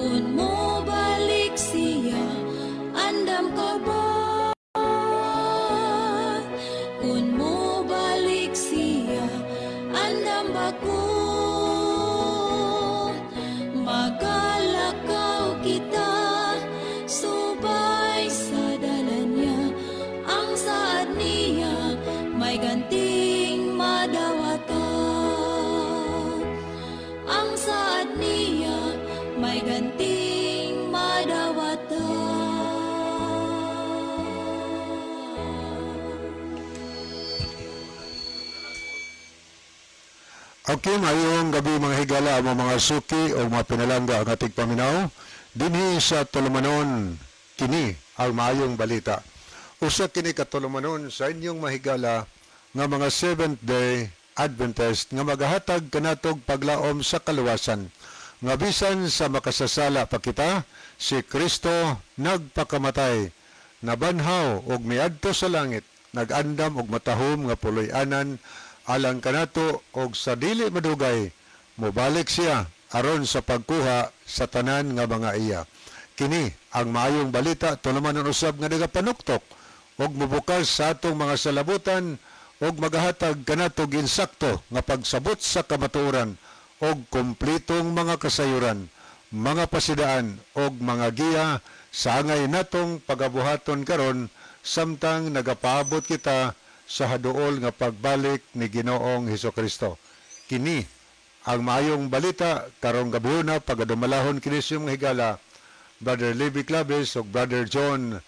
Kun mo balik siya, andam ka ba? Kun mo balik siya, andam ba ko? Magalakaw kita, subay sa dalan niya. Ang saad niya, may ganting madawata. Ang saad niya, may ganting madawata. Okay, mayong gabi mga higala, mga mga suki o mga pinalangga ang ating paminaw. Dinhi sa tulumanon, kini ang maayong balita. Usa kini katulumanon sa inyong mahigala nga mga Seventh Day Adventist nga magahatag kanatog paglaom sa kaluwasan. Nga bisan sa makasasala pa kita, si Kristo nagpakamatay, nabanhaw og miadto sa langit, nagandam og matahom nga puloy-anan alang kanato og sa dili madugay mobalik siya aron sa pagkuha sa tanan nga mga iya. Kini ang maayong balita tulumanon usab nga nagapanuktok og mobukas sa atong mga salabutan og magahatag kanato ginsakto nga pagsabot sa kamatuoran og kompletong mga kasayuran, mga pasidaan og mga giya sa angay natong pagabuhaton karon samtang nagapaabot kita sa haduol nga pagbalik ni Ginoong Hesukristo. Kini ang maayong balita karong gabhiona pagadumalahon kini sa mga higala, Brother Levi Claves ug Brother John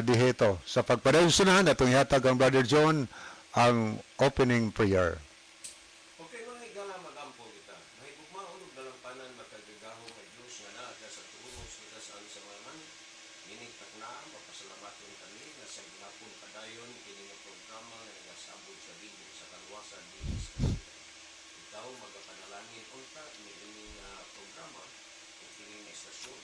Diheto. Sa pagpadayon sunahan atong ihatag ang Brother John ang opening prayer. Okay mga higala, magampo kita. Mahigugmaon ug dalampanan makagagahom nga Dios nga naa ka sa tunos kita sa samaman. Nining takna mapasalamaton kami nga sa gihapon padayon kini nga programa nga nagasabot sa libo sa kaluwasan dinhi sa Cavite. Ikaw magapanalangin unta niini nga programa ug kini nga istasyon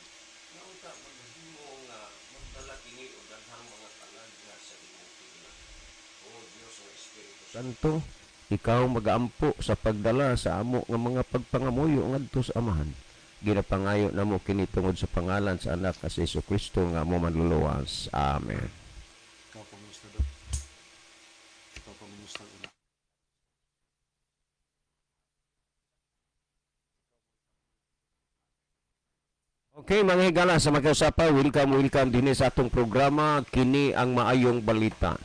nga unta maghimo nga magdala kini og daghang mga kalag nga sa imong tigna. O Dios nga Espiritu Santo, ikaw magaampo sa pagdala sa amo nga mga pagpangamuyo ngadto sa Amahan. Ginapangayo namo kini tungod sa pangalan sa Anak nga si Jesucristo nga amo manluluwas. Amen. Okay mga higala sa makiusapa, welcome, welcome dinhi sa atong programa kini ang maayong balita.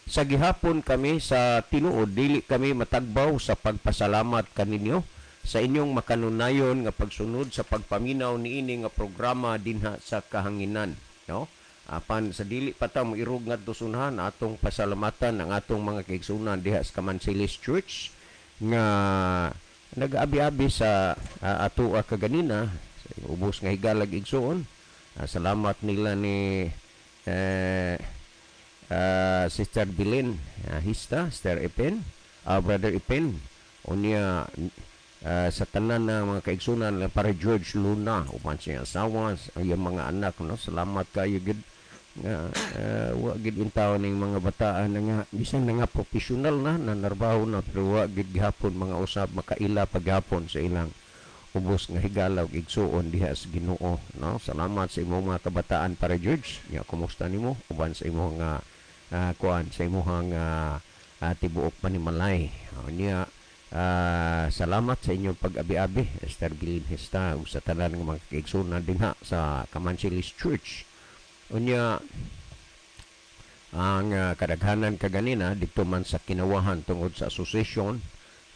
Sa gihapon kami sa tinuod, dili kami matagbaw sa pagpasalamat kaninyo sa inyong makanunayon nga pagsunod sa pagpaminaw niini nga programa dinha sa kahanginan, no? Apan sa dili pa ta moirog ngadto sunhan, atong pasalamatan ang atong mga kaigsunan diha sa Kamansilis Church nga nag-abi-abi sa atoa kaganina ubos nga higalag igsuon. Salamat nila ni Sister Bilin Hista, Sister Ipin, Brother Ipin, unya sa tanan na mga kaigsunan para George Luna uban siya asawa, ang iyang mga anak, no? Salamat kayo gid nga wa gid intaw ning mga bataan na nga bisan na nga professional na nanarbaho na pero wa gid gihapon mga usab makaila paghapon sa ilang ubos nga higala og igsuon diha sa Ginoo, no? Salamat sa imong mga kabataan para George. Nya kumusta nimo uban sa imong nga kuan sa imong tibuok panimalay. Nya salamat sa inyong pag-abi-abi Esther Bilin Hesta ug sa tanan nga mga kaigsuonan dinha sa Kamansilis Church. Unya ang kadaghanan kaganina didto man sa Kinawahan tungod sa association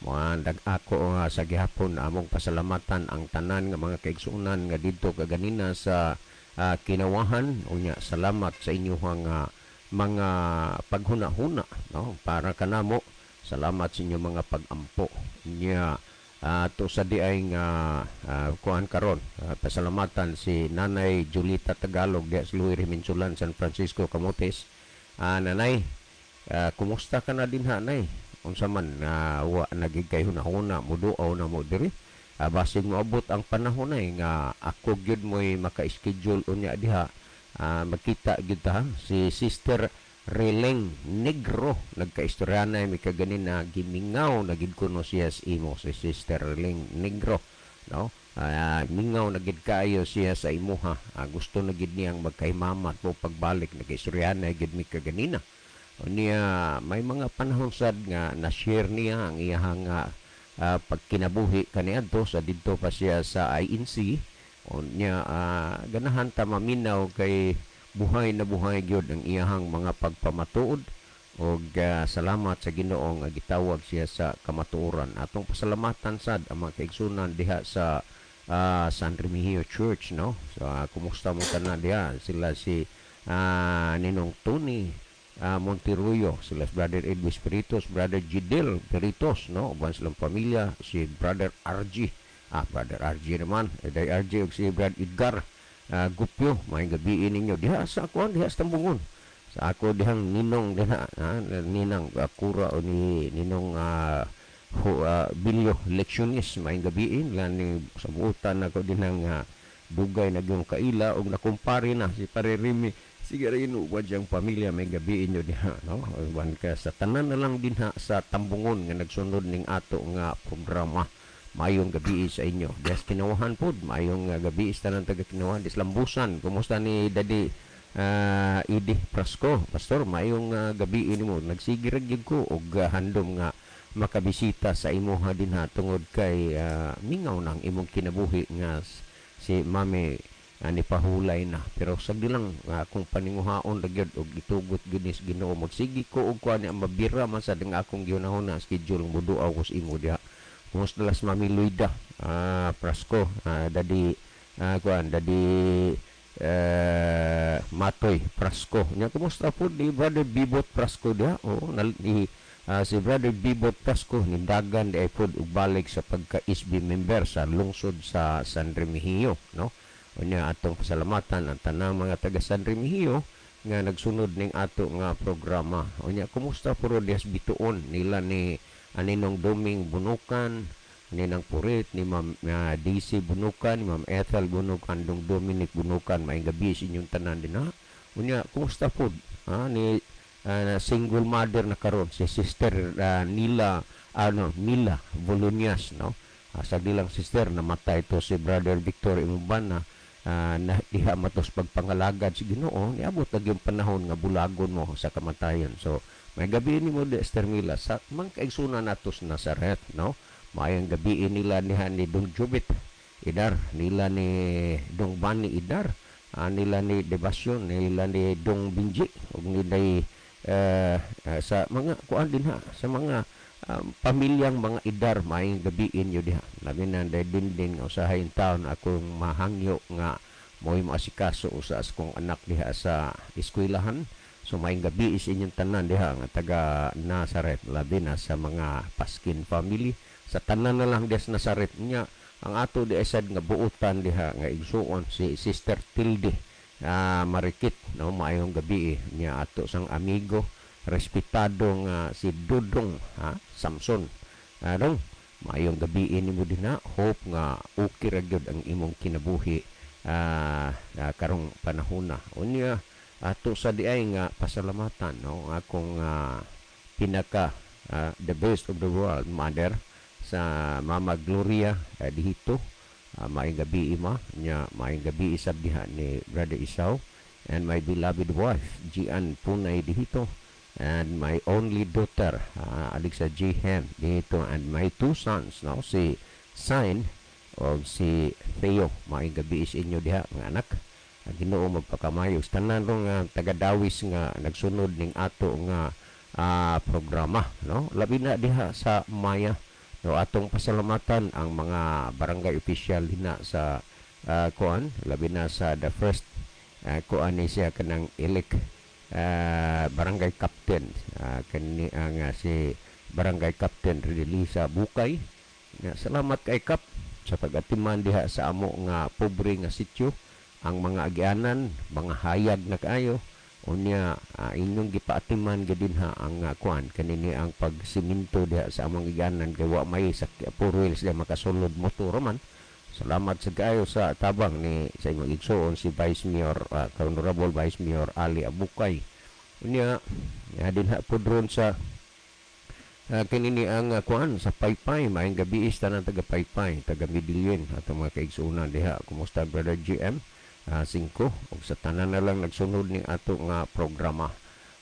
mga dag-ako sa gihapon among pasalamatan ang tanan nga mga kaigsuonan nga didto kaganina sa Kinawahan. Unya salamat sa inyong mga paghuna-huna, no? Para kanamo salamat sa inyong mga pag-ampo. Unya to sa di ay nga kuan karon pasalamatan si Nanay Julita Tagalog diha sa Luis Minsulan, San Francisco, Camotes. Nanay, kumusta ka na dinha, nay? Unsa man wa nagig kay hunahuna muduaw na mo diri. Basig moabot ang panahon nay nga ako gyud moy maka-schedule unya diha. Makita gyud ta si Sister Releng Negro, nagkaistorya na mi kaganin na gimingaw na gid kuno siya sa imo si Sister Releng Negro, no? Mingaw na gid kaayo siya sa imuha. Gusto na gid niyang magkaimamat mo pagbalik, nag-istoryahan na gid mi kaganina. Niya may mga panahon sad nga na-share niya ang iyahang pagkinabuhi kaniadto sa didto pa siya sa INC. Unya ganahan ta maminaw kay buhay na buhay gyud ang iyahang mga pagpamatuod og salamat sa Ginoo nga gitawag siya sa kamatuoran. Atong pasalamatan sad ang mga kaigsunan diha sa San Remigio Church, no? So kumusta mo tanan diha, sila si Ninong Tony Monterullo, sila si Brother Edwin Spiritos, Brother Gidel Peritos, no, uban silang pamilya, si Brother RG, Brother RG naman, eh, RG ug si Brother Edgar Gupyo, maayong gabi ninyo diha sa kuan, diha sa Tambungon. Sa ako dihang ninong diha, ninang kura o ni ninong Bilyo Lectionis, maayong gabi lan sa buutan ako dinang dugay na gyud kaila og nakumpare na si Pare Remy Sigarino uban siyang pamilya, may gabi inyo diha, no? Uban ka sa tanan na lang dinha sa Tambungon nga nagsunod ning ato nga programa, maayong gabi sa inyo. Diha sa Kinawahan pod, maayong gabi sa tanan taga Kinawahan, dis Lambusan. Kumusta ni Daddy Idi Prasco, pastor, maayong gabi nimo. Nagsige ra gyud ko og handom nga makabisita sa imuha dinha tungod kay mingaw nang imong kinabuhi nga si Mami ni pahulay na, pero sa bilang akong paninguhaon ra gyud og gitugot gyud ni sa Ginoo, magsige ko og kuan, mabira man sad ang akong gihunahuna schedule, muduaw ko sa imo diha. Kumusta las Mami Luida Prasco, Daddy kuan, Daddy Matoy Prasco nya, kumusta po di Brother Bibot Prasco diha? Oh, ni si Brother Bibot Prasco nindagan di ay pod og balik sa pagka SB member sa lungsod sa San Remigio, no? Unya atong pasalamatan ang tanang mga taga San Remigio nga nagsunod ning ato nga programa. Unya kumusta puro dias Bituon nila ni aninong Duming Bunukan, Ninang Purit, ni Ma'am DC Bunukan, ni Ma'am Ethel Bunukan, Dong Dominic Bunukan, maayong gabi sa inyong tanan din ha. Unya kumusta pod ni single mother na karon si Sister Nila ano Mila Volonias, no? Sa dilang sister, namatay to si Brother Victor Imubana na diha matos pagpangalagad sa Ginoo, niabot na yung panahon nga bulagon mo sa kamatayon. So may gabi nimo di Esther Mila sa mangkaigsunan nato sa Nazaret, no? Maayong gabi nila niha ni Dong Jubit Idar, nila ni Dong Bani Idar, nila ni Debasyon, nila ni Dong Binji ug nila sa mga kuan din ha, sa mga pamilyang mga Idar, maayong gabi inyo diha. Labi na dahil din nga usahay in town akong mahangyo nga mo'y maasikaso usa sa akong anak diha sa eskwelahan. So maayong gabi is inyong tanan diha nga taga Nazaret, labi na sa mga Paskin family, sa tanan na lang diha sa Nazaret. Nya ang ato di sad nga buutan diha nga igsuon si Sister Tilde Marikit, no? Maayong gabi niya ato sang amigo respetado nga si Dudong Samson. Dong, maayong gabi nimo dinha. Hope nga okay ra gyud ang imong kinabuhi karong panahona. Unya ato sa diay nga pasalamatan, no, akong pinaka the best of the world mother sa Mama Gloria dihito. Maayong gabi ima nya, maayong gabi isab diha ni Brother Isaw and my beloved wife Gian Punay dihito, and my only daughter Alexa G. Hem dito, and my two sons, no, si Sign o si Theo. Maayong gabi sa inyo diha mga anak. Ang Ginoo magpakamayo sa tanan nga taga-Dawis nga nagsunod ning ato nga programa, no? Labi na diha sa Maya, no? Atong pasalamatan ang mga barangay official dinha sa kuan, labi na sa the first kuan ni siya kanang elect barangay captain, kani ang si barangay captain Relisa Bukay. Salamat kay Kap sa pag-atiman diha sa amo nga pobre nga sityo. Ang mga agianan, mga hayag na kaayo. Unya inyong gipaatiman gyud dinha ang kuan kanini ang pagsiminto diha sa among agianan kay wa may sa four wheels diha makasulod motor man. Salamat sa kaayo sa tabang ni sa imong igsuon si Vice Mayor, Honorable Vice Mayor Ali Abukay. Unya dinha pud ron sa Kini ni ang kuan sa Paypay, maayong gabi sa tanan taga Paypay, taga Medellin, atong mga kaigsuonan diha. Kumusta, Brother GM? 5 ug sa tanan na lang nagsunod ni ato nga programa.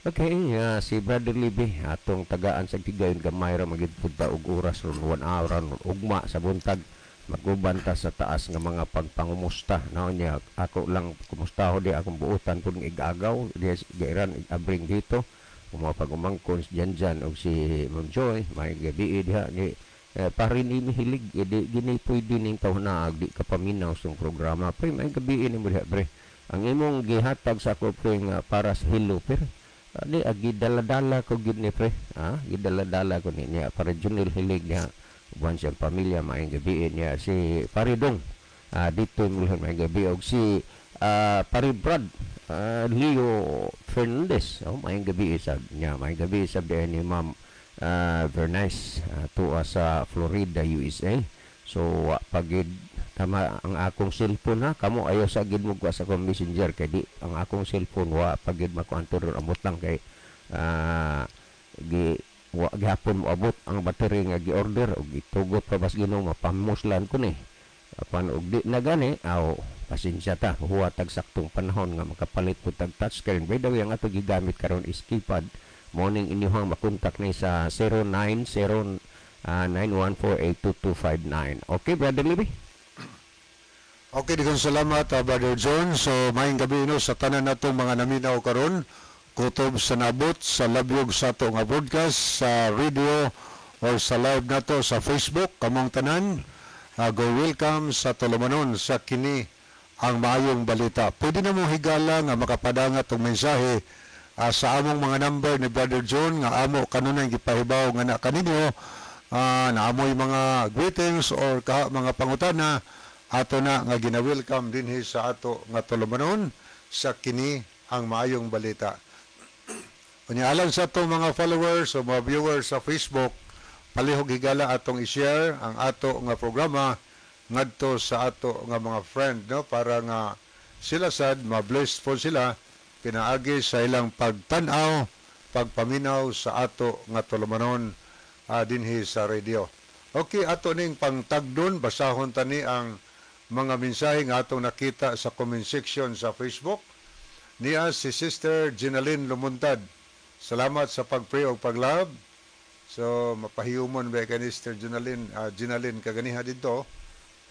Okay, si Brother Libby atong tagaan sa tigayon, gamay ra magid pud ta og oras ron, 1 hour ron, ugma sa buntag maguban ta sa taas nga mga pagpangumusta, no? Niya ako lang kumustaho di akong buotan pud nga igagaw di gairan abring dito mga pag-umangkon si Janjan og si Ma'am Joy, may gabi diha ni parin ini hilig di gini pwede ning taon di ka paminaw sa programa, pre. May gabi ni mo diha, pre. Ang imong gihatag sa ako, pre, nga para sa hilo, pre, di agi dala-dala ko gid ni, pre, ha, gidala-dala ko ni niya para Junil Hilig niya uban siyang pamilya, maayong gabi niya. Si Paridong dito mo, maayong gabi, og si Pari Brad Leo Fernandez, oh, maayong gabi sa niya, maayong gabi sa ni Ma'am Bernice tuwa sa Florida, USA. So pagid tama ang akong cellphone, ha. Kamo ayaw sa gid mo sa akong Messenger kay di ang akong cellphone wa pagid makuan ron, amot lang kay gi wa gihapon moabot ang battery nga gi-order og gitugot pa bas Ginoo mapamuslan ko ni. Apan og di na gani, aw, pasensya ta, huwa tag saktong panahon nga makapalit po tag touchscreen. By the way, ang ato gigamit karon is keypad. Morning inyong makontak ni sa 090 914-82259. Okay, Brother Libby? Okay, daghang salamat, Brother John. So, maayong gabi no sa tanan natong mga naminaw karon kutob sa nabot sa labyog sa ato nga broadcast sa radio or sa live nato sa Facebook. Kamong tanan, go welcome sa tulumanon sa kini ang maayong balita. Pwede na mo, higala, nga makapadangat og mensahe sa among mga number ni Brother John nga amo kanunay gipahibaw nga na kaninyo naamoy mga greetings or ka, mga pangutana, ato na nga gina-welcome dinhi sa ato nga tulumanon sa kini ang maayong balita. Unya alang sa atong mga followers o mga viewers sa Facebook, palihog, higala, atong i-share ang ato nga programa ngadto sa ato nga mga friend, no, para nga sila sad ma-blessed po sila pinaagi sa ilang pagtan-aw, pagpaminaw sa ato nga tulumanon dinhi sa radio. Okay, ato ning pangtagdon, basahon tani ang mga mensahe nga atong nakita sa comment section sa Facebook. Niya si Sister Ginaline Lumuntad. Salamat sa pag-pray o pag-love. So, mapahiyumon ba kay ni Sister Ginaline kaganiha dito.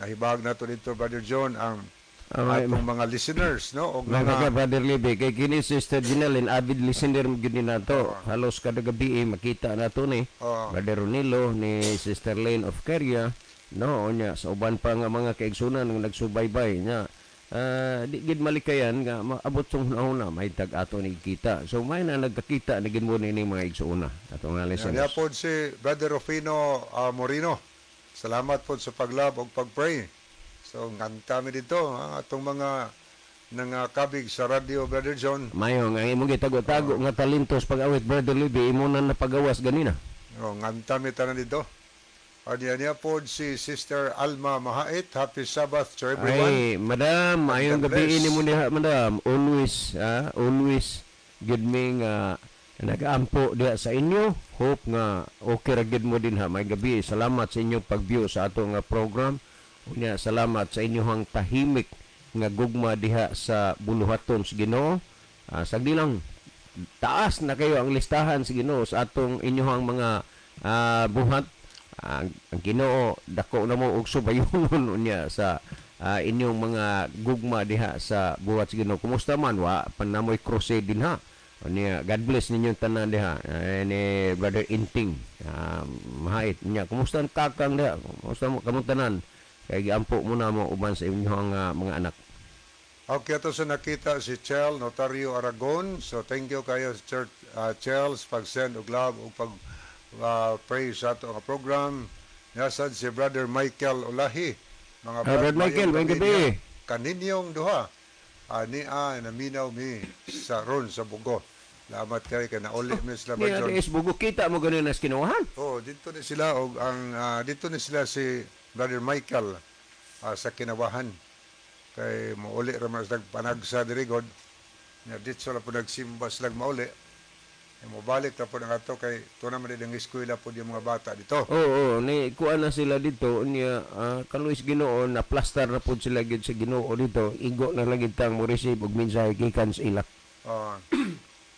Nahibag nato dito, Brother John, ang atong mga listeners, no? Og Mga mga Brother Libby, kay kini Sister Ginaline, avid listener mo gyud ni nato. Halos kada gabi eh, makita nato ni Brother Ronilo, ni Sister Lane of Caria, no, nya sa uban pa nga mga kaigsunan nga nagsubaybay nya. Di gid malikayan nga maabot sa hunahuna may tag ato ni kita. So may na nagkakita na gid mo ni mga igsuuna ato nga Yan, listeners. pod si Brother Rufino Morino. Salamat po sa pag-love o pag-pray. So, nganta mi dito, ang atong mga nangakabig sa radio, Brother John. Mayo nga imong gitago-tago nga talentos pag-awit, Brother Libby, imo na napagawas ganina. Oh, nganta mi tanan dito. Aniya niya po si Sister Alma Mahait. Happy Sabbath to everyone. Ay, madam, ayong God gabi bless. ni mo diha, madam. Always, always gid mi nga nagaampo diha sa inyo. Hope nga okay ra gid mo din ha. May gabi. Salamat sa inyong pag-view sa ato nga program. Unya, salamat sa inyong tahimik nga gugma diha sa buluhaton sa Ginoo. Sagdi lang taas na kayo ang listahan sa Ginoo sa atong inyong mga buhat. Ang Ginoo dako na mo og subayonon unya sa inyong mga gugma diha sa buhat sa Ginoo. Kumusta man wa panamoy crusade din ha. Unya, God bless ninyong tanan diha. Ni Brother Inting mahait niya. Kumusta ang kakang diha? Kumusta mo kamong tanan? Kay giampo mo na mo uban sa inyong mga anak. Okay, ato sa nakita si Chel Notario Aragon. So thank you kayo, Sir Chel, sa pag-send og love ug pag pray sa ato nga program. Nasad si Brother Michael Olahi. Mga Brother Michael, maayong maayong gabi. niya. Kaninyong duha. Ani naminaw mi sa ron sa Bugo. Salamat kay kay nauli mi sila, Niya Brother John. is Bugo, kita mo ganin nas kinuhan. Oh, dito ni sila og ang dito ni sila si Brother Michael sa Kinawahan. Kay mauli ra man sila panagsa diri god. Nya dito sila po nagsimba sila mauli. Mobalik na po ang ato kay ito naman din ang eskwela po yung mga bata dito. Oo, ni kuan na sila dito niya, kaluis Ginoo na plaster na pud sila gyud sa Ginoo dito. Igo na lang gid tang mo receive og mensahe gikan sa ila.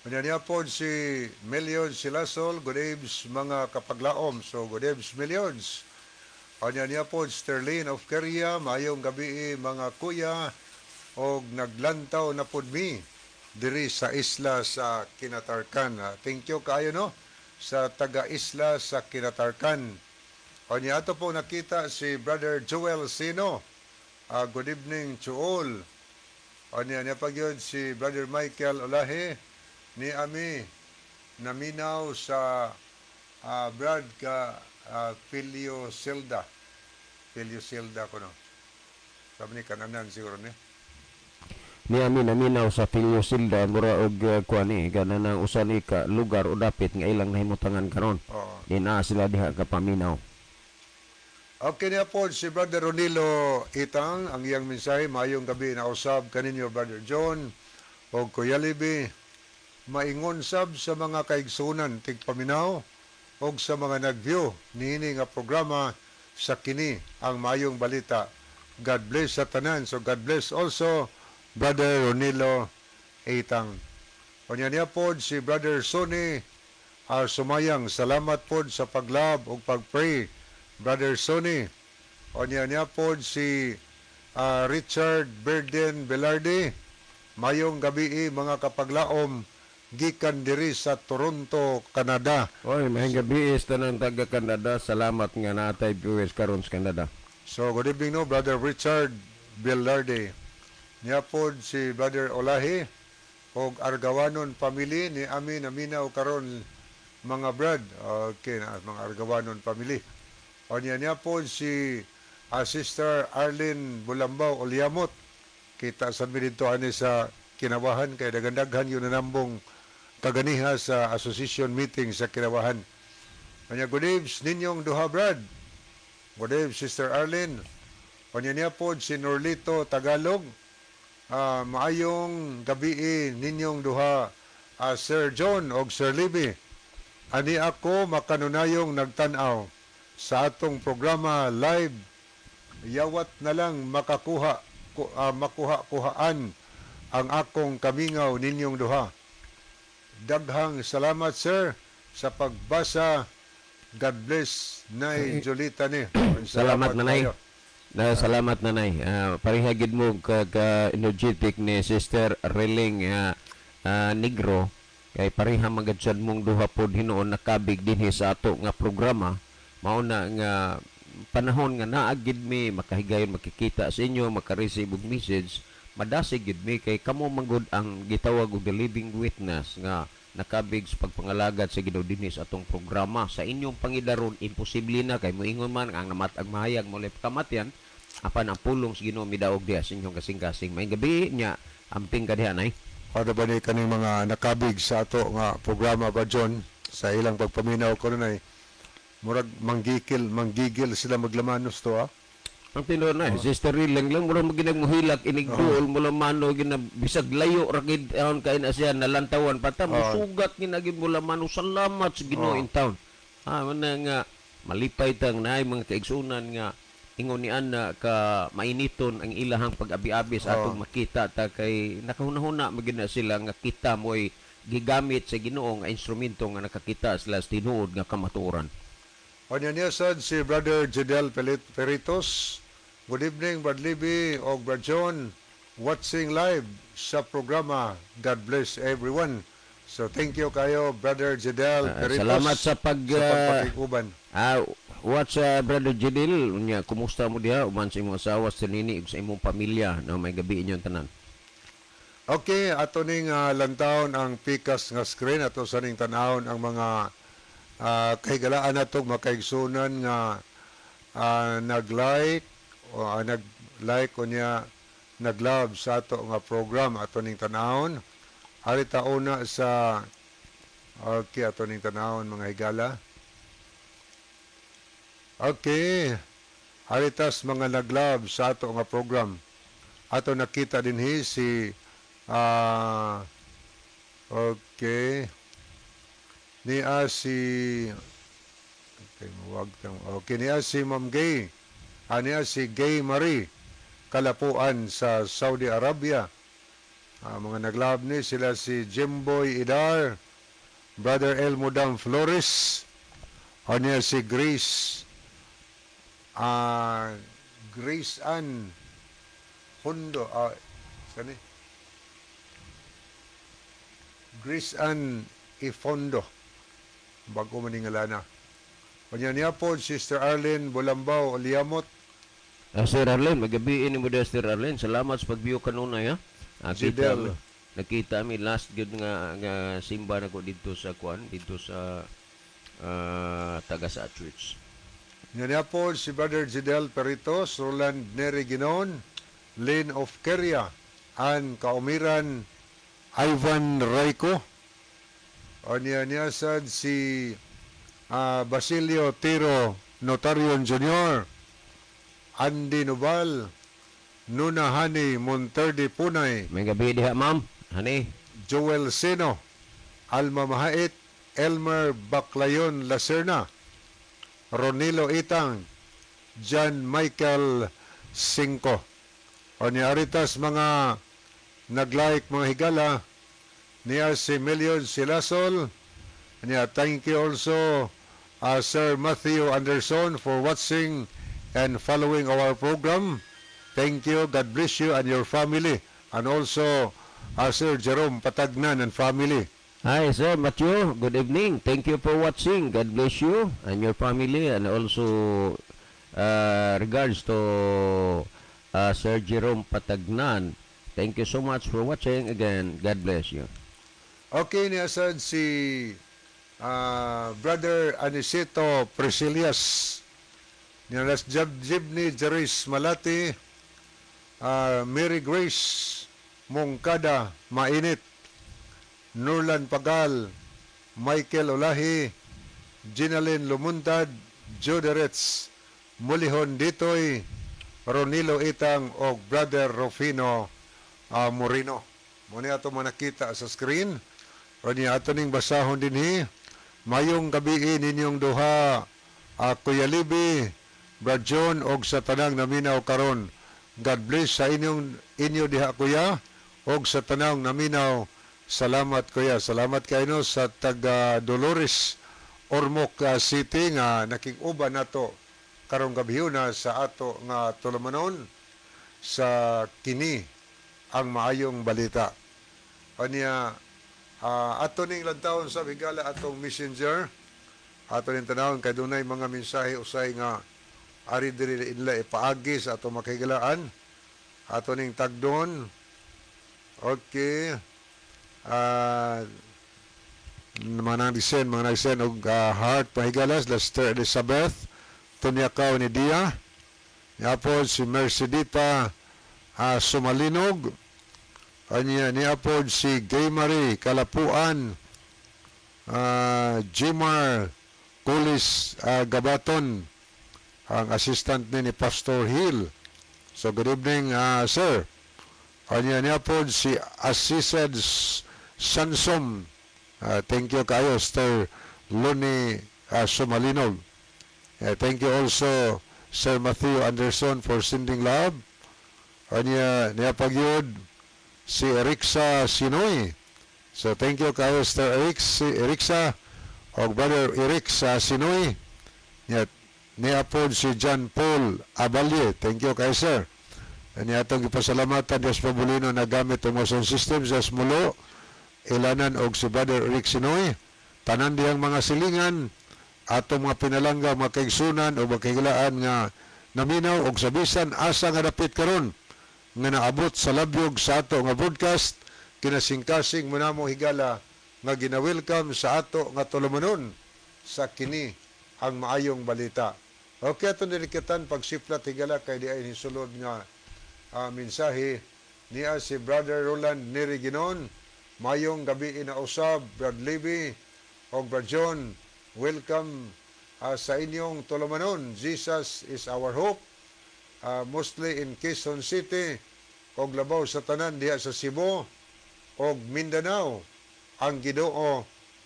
Unya niya po si Millions Silasol, good eves mga kapaglaom. So good eves, Millions. Unya niya po Sterling of Korea, maayong gabi mga kuya og naglantaw na pud mi diri sa isla sa Kinatarkan. Thank you kaayo, no, sa taga-isla sa Kinatarkan. Unya ato po nakita si Brother Joel Sino. Good evening to all. Unya niya pa gyud si Brother Michael Olahe, ni ami naminaw sa Brad ka Filio Silda. Filio Silda ko, no. Sabi ni kananan siguro ni. Ni ami naminaw sa Filio Silda, mura og kuan ni gana nang usa ni ka lugar o dapit nga ilang nahimutangan karon. Oo. Di na sila diha ka paminaw. Okay niya po si Brother Ronilo Itang, ang iyang mensahe, maayong gabi na usab kaninyo, Brother John o Kuya Libi. Maingon sab sa mga kaigsunan tigpaminaw og sa mga nag-view niini nga programa sa kini ang maayong balita. God bless sa tanan. So God bless also, Brother Ronilo Itang. Unya niya po si Brother Sonny Sumayang. Salamat po sa pag-love ug pag-pray, Brother Sonny. Unya niya po si Richard Berden Velarde. Mayong gabi mga kapaglaom gikan diri sa Toronto, Canada. Oy, maayong gabi sa tanang taga Canada. Salamat nga natay viewers karon sa Canada. So good evening, no, Brother Richard Velarde. Niya po si Brother Olahi og Argawanon family, ni ami naminaw karon mga brad. Okay na mga Argawanon family. O niya niya po si Sister Arlene Bulambao Olyamot. Kita sa mi dito ani sa Kinawahan kay daghan-daghan yun nanambong kaganiha sa association meeting sa Kinawahan. Kanya good eves ninyong duha, brad. Good eves, Sister Arlene. Kanya niya po si Norlito Tagalog. Maayong gabi ninyong duha, Sir John og Sir Libby. Ani ako makanunayong nagtan-aw sa atong programa live. Yawat na lang makakuha makuha-kuhaan ang akong kamingaw ninyong duha. Daghang salamat, sir, sa pagbasa. God bless, Nay Jolita ni. Salamat, nanay. Kayo. Na salamat, nanay. Pareha gid mo ka energetic ni Sister Reling Negro kay pareha magad sad mong duha pod hinuon nakabig dinhi sa ato nga programa. Mao na nga panahon nga naa gid mi makahigayon makikita sa inyo, maka-receive og message, madasig gid mi kay kamo manggod ang gitawag og the living witness nga nakabig sa pagpangalagad sa Ginoo dinhi sa atong programa. Sa inyong pangidaron imposible na kay moingon man ang namatag mahayag mo kamatyan, apan ang pulong sa Ginoo midaog diha sa inyong kasing-kasing. May gabi nya amping ka diha, nay. Kada ba ni kaning mga nakabig sa ato nga programa ba, John, sa ilang pagpaminaw ko nun ay murag manggigil manggigil sila maglamanos to ah. Ang tinuod na, Sister Rilang lang, mura mo ginagmuhilak, inigduol, mula mano, gina, bisag layo, rakid, ahon kain na siya, nalantawan, pata, musugat, ginagin mula mano, salamat sa Ginoo in town. Mana nga, malipay tang naay mga kaigsunan nga, ingon ni Ana ka mainiton ang ilahang pag-abi-abi sa atong makita ta kay nakahuna-huna magina sila nga kita mo'y gigamit sa Ginoo nga instrumento nga nakakita sila sa tinuod nga kamatuoran. Onya niya sad si Brother Jidel Peritos. Good evening, Brad Libby o Brad John. Watching live sa programa. God bless everyone. So thank you kayo, Brother Jidel Peritos. Salamat sa pag sa pagpakikuban. Watch, Brother Jidel, unya kumusta mo diha uban sa imong asawa sa nini ug sa imong pamilya, no, may gabi inyong tanan. Okay, ato ning lantawon ang pikas nga screen, ato sa ning tan-awon ang mga kahigalaan nato makaigsunan nga nag-like o nag-like unya nag-love sa ato nga program. Ato ning tan-awon. Ari ta una sa, okay, ato ning tan-awon mga higala. Okay. Aritas mga nag-love sa ato nga program. Ato nakita dinhi si okay. Niya si, okay, wag tang, okay, niya si Ma'am Gay. Niya si Gay Marie Kalapuan sa Saudi Arabia. Mga nag-love ni sila si Jimboy Idar, Brother El Mudam Flores, o niya si Grace, Grace Ann Hundo, saan eh? Grace Ann Ifondo, bago maningala na. Kanya niya po, Sister Arlene Bulambao Oliamot. Sir Arlene, magabi ini mo Sir Arlene. Salamat sa pag-view kanunay ha. Kita Jidel. mi, nakita mi last good nga simba nako didto sa kuan, didto sa Tagasa Church. Niya po si Brother Jidel Peritos, Roland Neri Ginon, Lynn of Keria, Ann Kaumiran, Ivan Rayco. O niya niya sad si Basilio Tiro Notarion Jr., Andy Nubal, Nuna Hani Monterde Punay, May gabi diha, ma'am. Hani. Joel Seno, Alma Mahait, Elmer Baclayon Lacerna, Ronilo Itang, John Michael Cinco. O ni Aritas mga nag-like, mga higala, niya si Million Silasol, niya thank you also Sir Matthew Anderson for watching and following our program. Thank you. God bless you and your family. And also Sir Jerome Patagnan and family. Hi, Sir Matthew. Good evening. Thank you for watching. God bless you and your family, and also regards to Sir Jerome Patagnan. Thank you so much for watching again. God bless you. Okay, niya sad si Brother Aniceto Priscilias. Niya las Jab Jibni Jeris Malati, Mary Grace Mongkada Mainit, Nurlan Pagal, Michael Olahi, Ginalyn Lumuntad, Joe Deretz, Mulihon Ditoy, Ronilo Itang o Brother Rufino Moreno. Muna ato manakita sa screen. O niya ato ning basahon dinhi. Mayong gabi ninyong duha, Kuya Libi, Brad John og sa tanang naminaw karon. God bless sa inyong inyo diha, kuya, og sa tanang naminaw. Salamat, kuya. Salamat kayo sa taga Dolores, Ormoc City nga nakig-uban nato karong gabi na sa ato nga tulumanon sa kini ang maayong balita. Anya ato ning lantawon sa higala atong Messenger. Ato ning tanawon kay dunay mga mensahe usay nga ari diri ila ipaagi sa ato makigalaan. Ato ning tagdon. Okay. Mga nag-send og heart pahigalas, Lester Elizabeth Tunyakaw ni Dia. Niapod si Mercedita Sumalinog. Anya niapod si Gay Marie Kalapuan, Jimar Kulis Gabaton, ang assistant ni Pastor Hill. So good evening, sir. Anya niapod si Assisted Sansom. Thank you kayo, Sir Loni Sumalinog. Thank you also, Sir Matthew Anderson, for sending love. Anya niya pagyud si Erixa Sinoy. So thank you kayo, Sir Eric, si Erixa o Brother Eric sa Sinoy. Niya niapod si John Paul Abalye. Thank you kayo, sir. Niya atong gipasalamatan Dios Pabulino na gamit ang sound system sa Smulo, Ilanan og si Brother Eric Sinoy. Tanan diyang mga silingan, atong mga pinalangga, mga kaigsunan o mga kahigalaan nga naminaw og sa bisan asa nga dapit karon nga naabot sa labyog sa ato nga broadcast, kinasingkasing mo namo higala nga gina-welcome sa ato nga tulumanon sa kini ang maayong balita. Okay, ato nilikitan pagsiplat higala kay di ay hisulod nga mensahe niya si Brother Roland Neri Ginon. Mayong gabi inausab, Brad Libby o Brad John. Welcome sa inyong tulumanon. Jesus is our hope. Mostly in Quezon City og labaw sa tanan diha sa Cebu og Mindanao. Ang Ginoo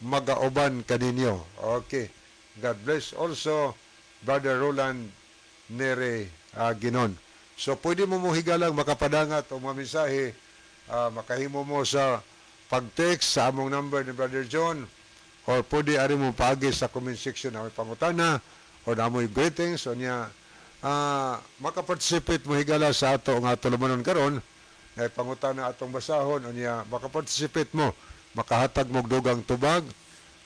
magauban kaninyo. Okay. God bless also Brother Roland Nere Ginon. So pwede mo higalang makapadangat o mga mensahe, makahimo mo sa pag-text sa among number ni Brother John, or pwede ari mo paagi sa comment section na may pangutana or na moy greetings o niya, makaparticipate mo higala sa ato nga tulumanon karon nga pangutana atong basahon o niya makaparticipate mo, makahatag mo og dugang tubag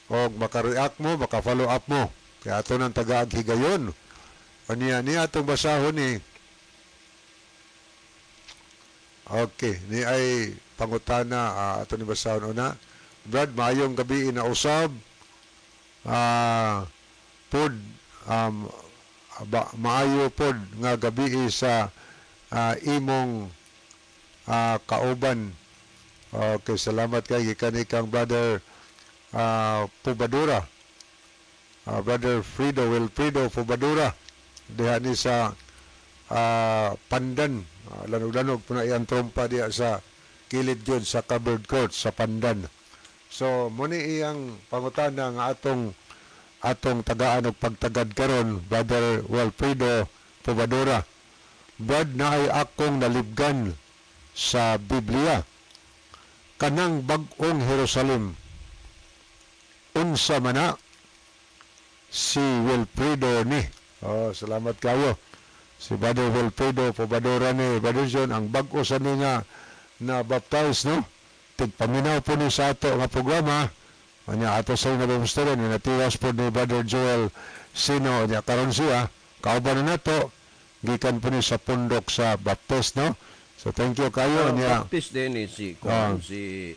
o makareact mo, maka-follow up mo. Kaya ato nang tagaag higayon. O niya, niya atong basahon ni. Okay, ni ay pangutana ato ni basahon una. Brad, maayong gabi na usab. Pod ba, maayo pod nga gabi sa imong kauban. Okay, salamat kay gikan kang Brother Pubadura. Brother Frido, Wilfredo Pubadura. Diha ni sa Pandan. Lanog-lanog po na iyang trompa diha sa kilid yun sa covered court sa Pandan. So, muni iyang pangutana nga atong atong tagaan og pagtagad karon, Brother Wilfredo Pubadura. Brad, naay akong nalibgan sa Biblia. Kanang bag-ong Jerusalem. Unsa man na si Wilfredo ni. Oh, salamat kayo. Si Brother Wilfredo Pubadura ni Brother John, ang bag-o sa ni nga na baptize, no? Tigpaminaw po ni sa ato nga programa. Anya ato sa inyo na ni natiwas po ni Brother Joel Sino, anya karon siya kauban na nato gikan po ni sa pundok sa Baptist, no? So thank you kayo. Anya Baptist din ni si si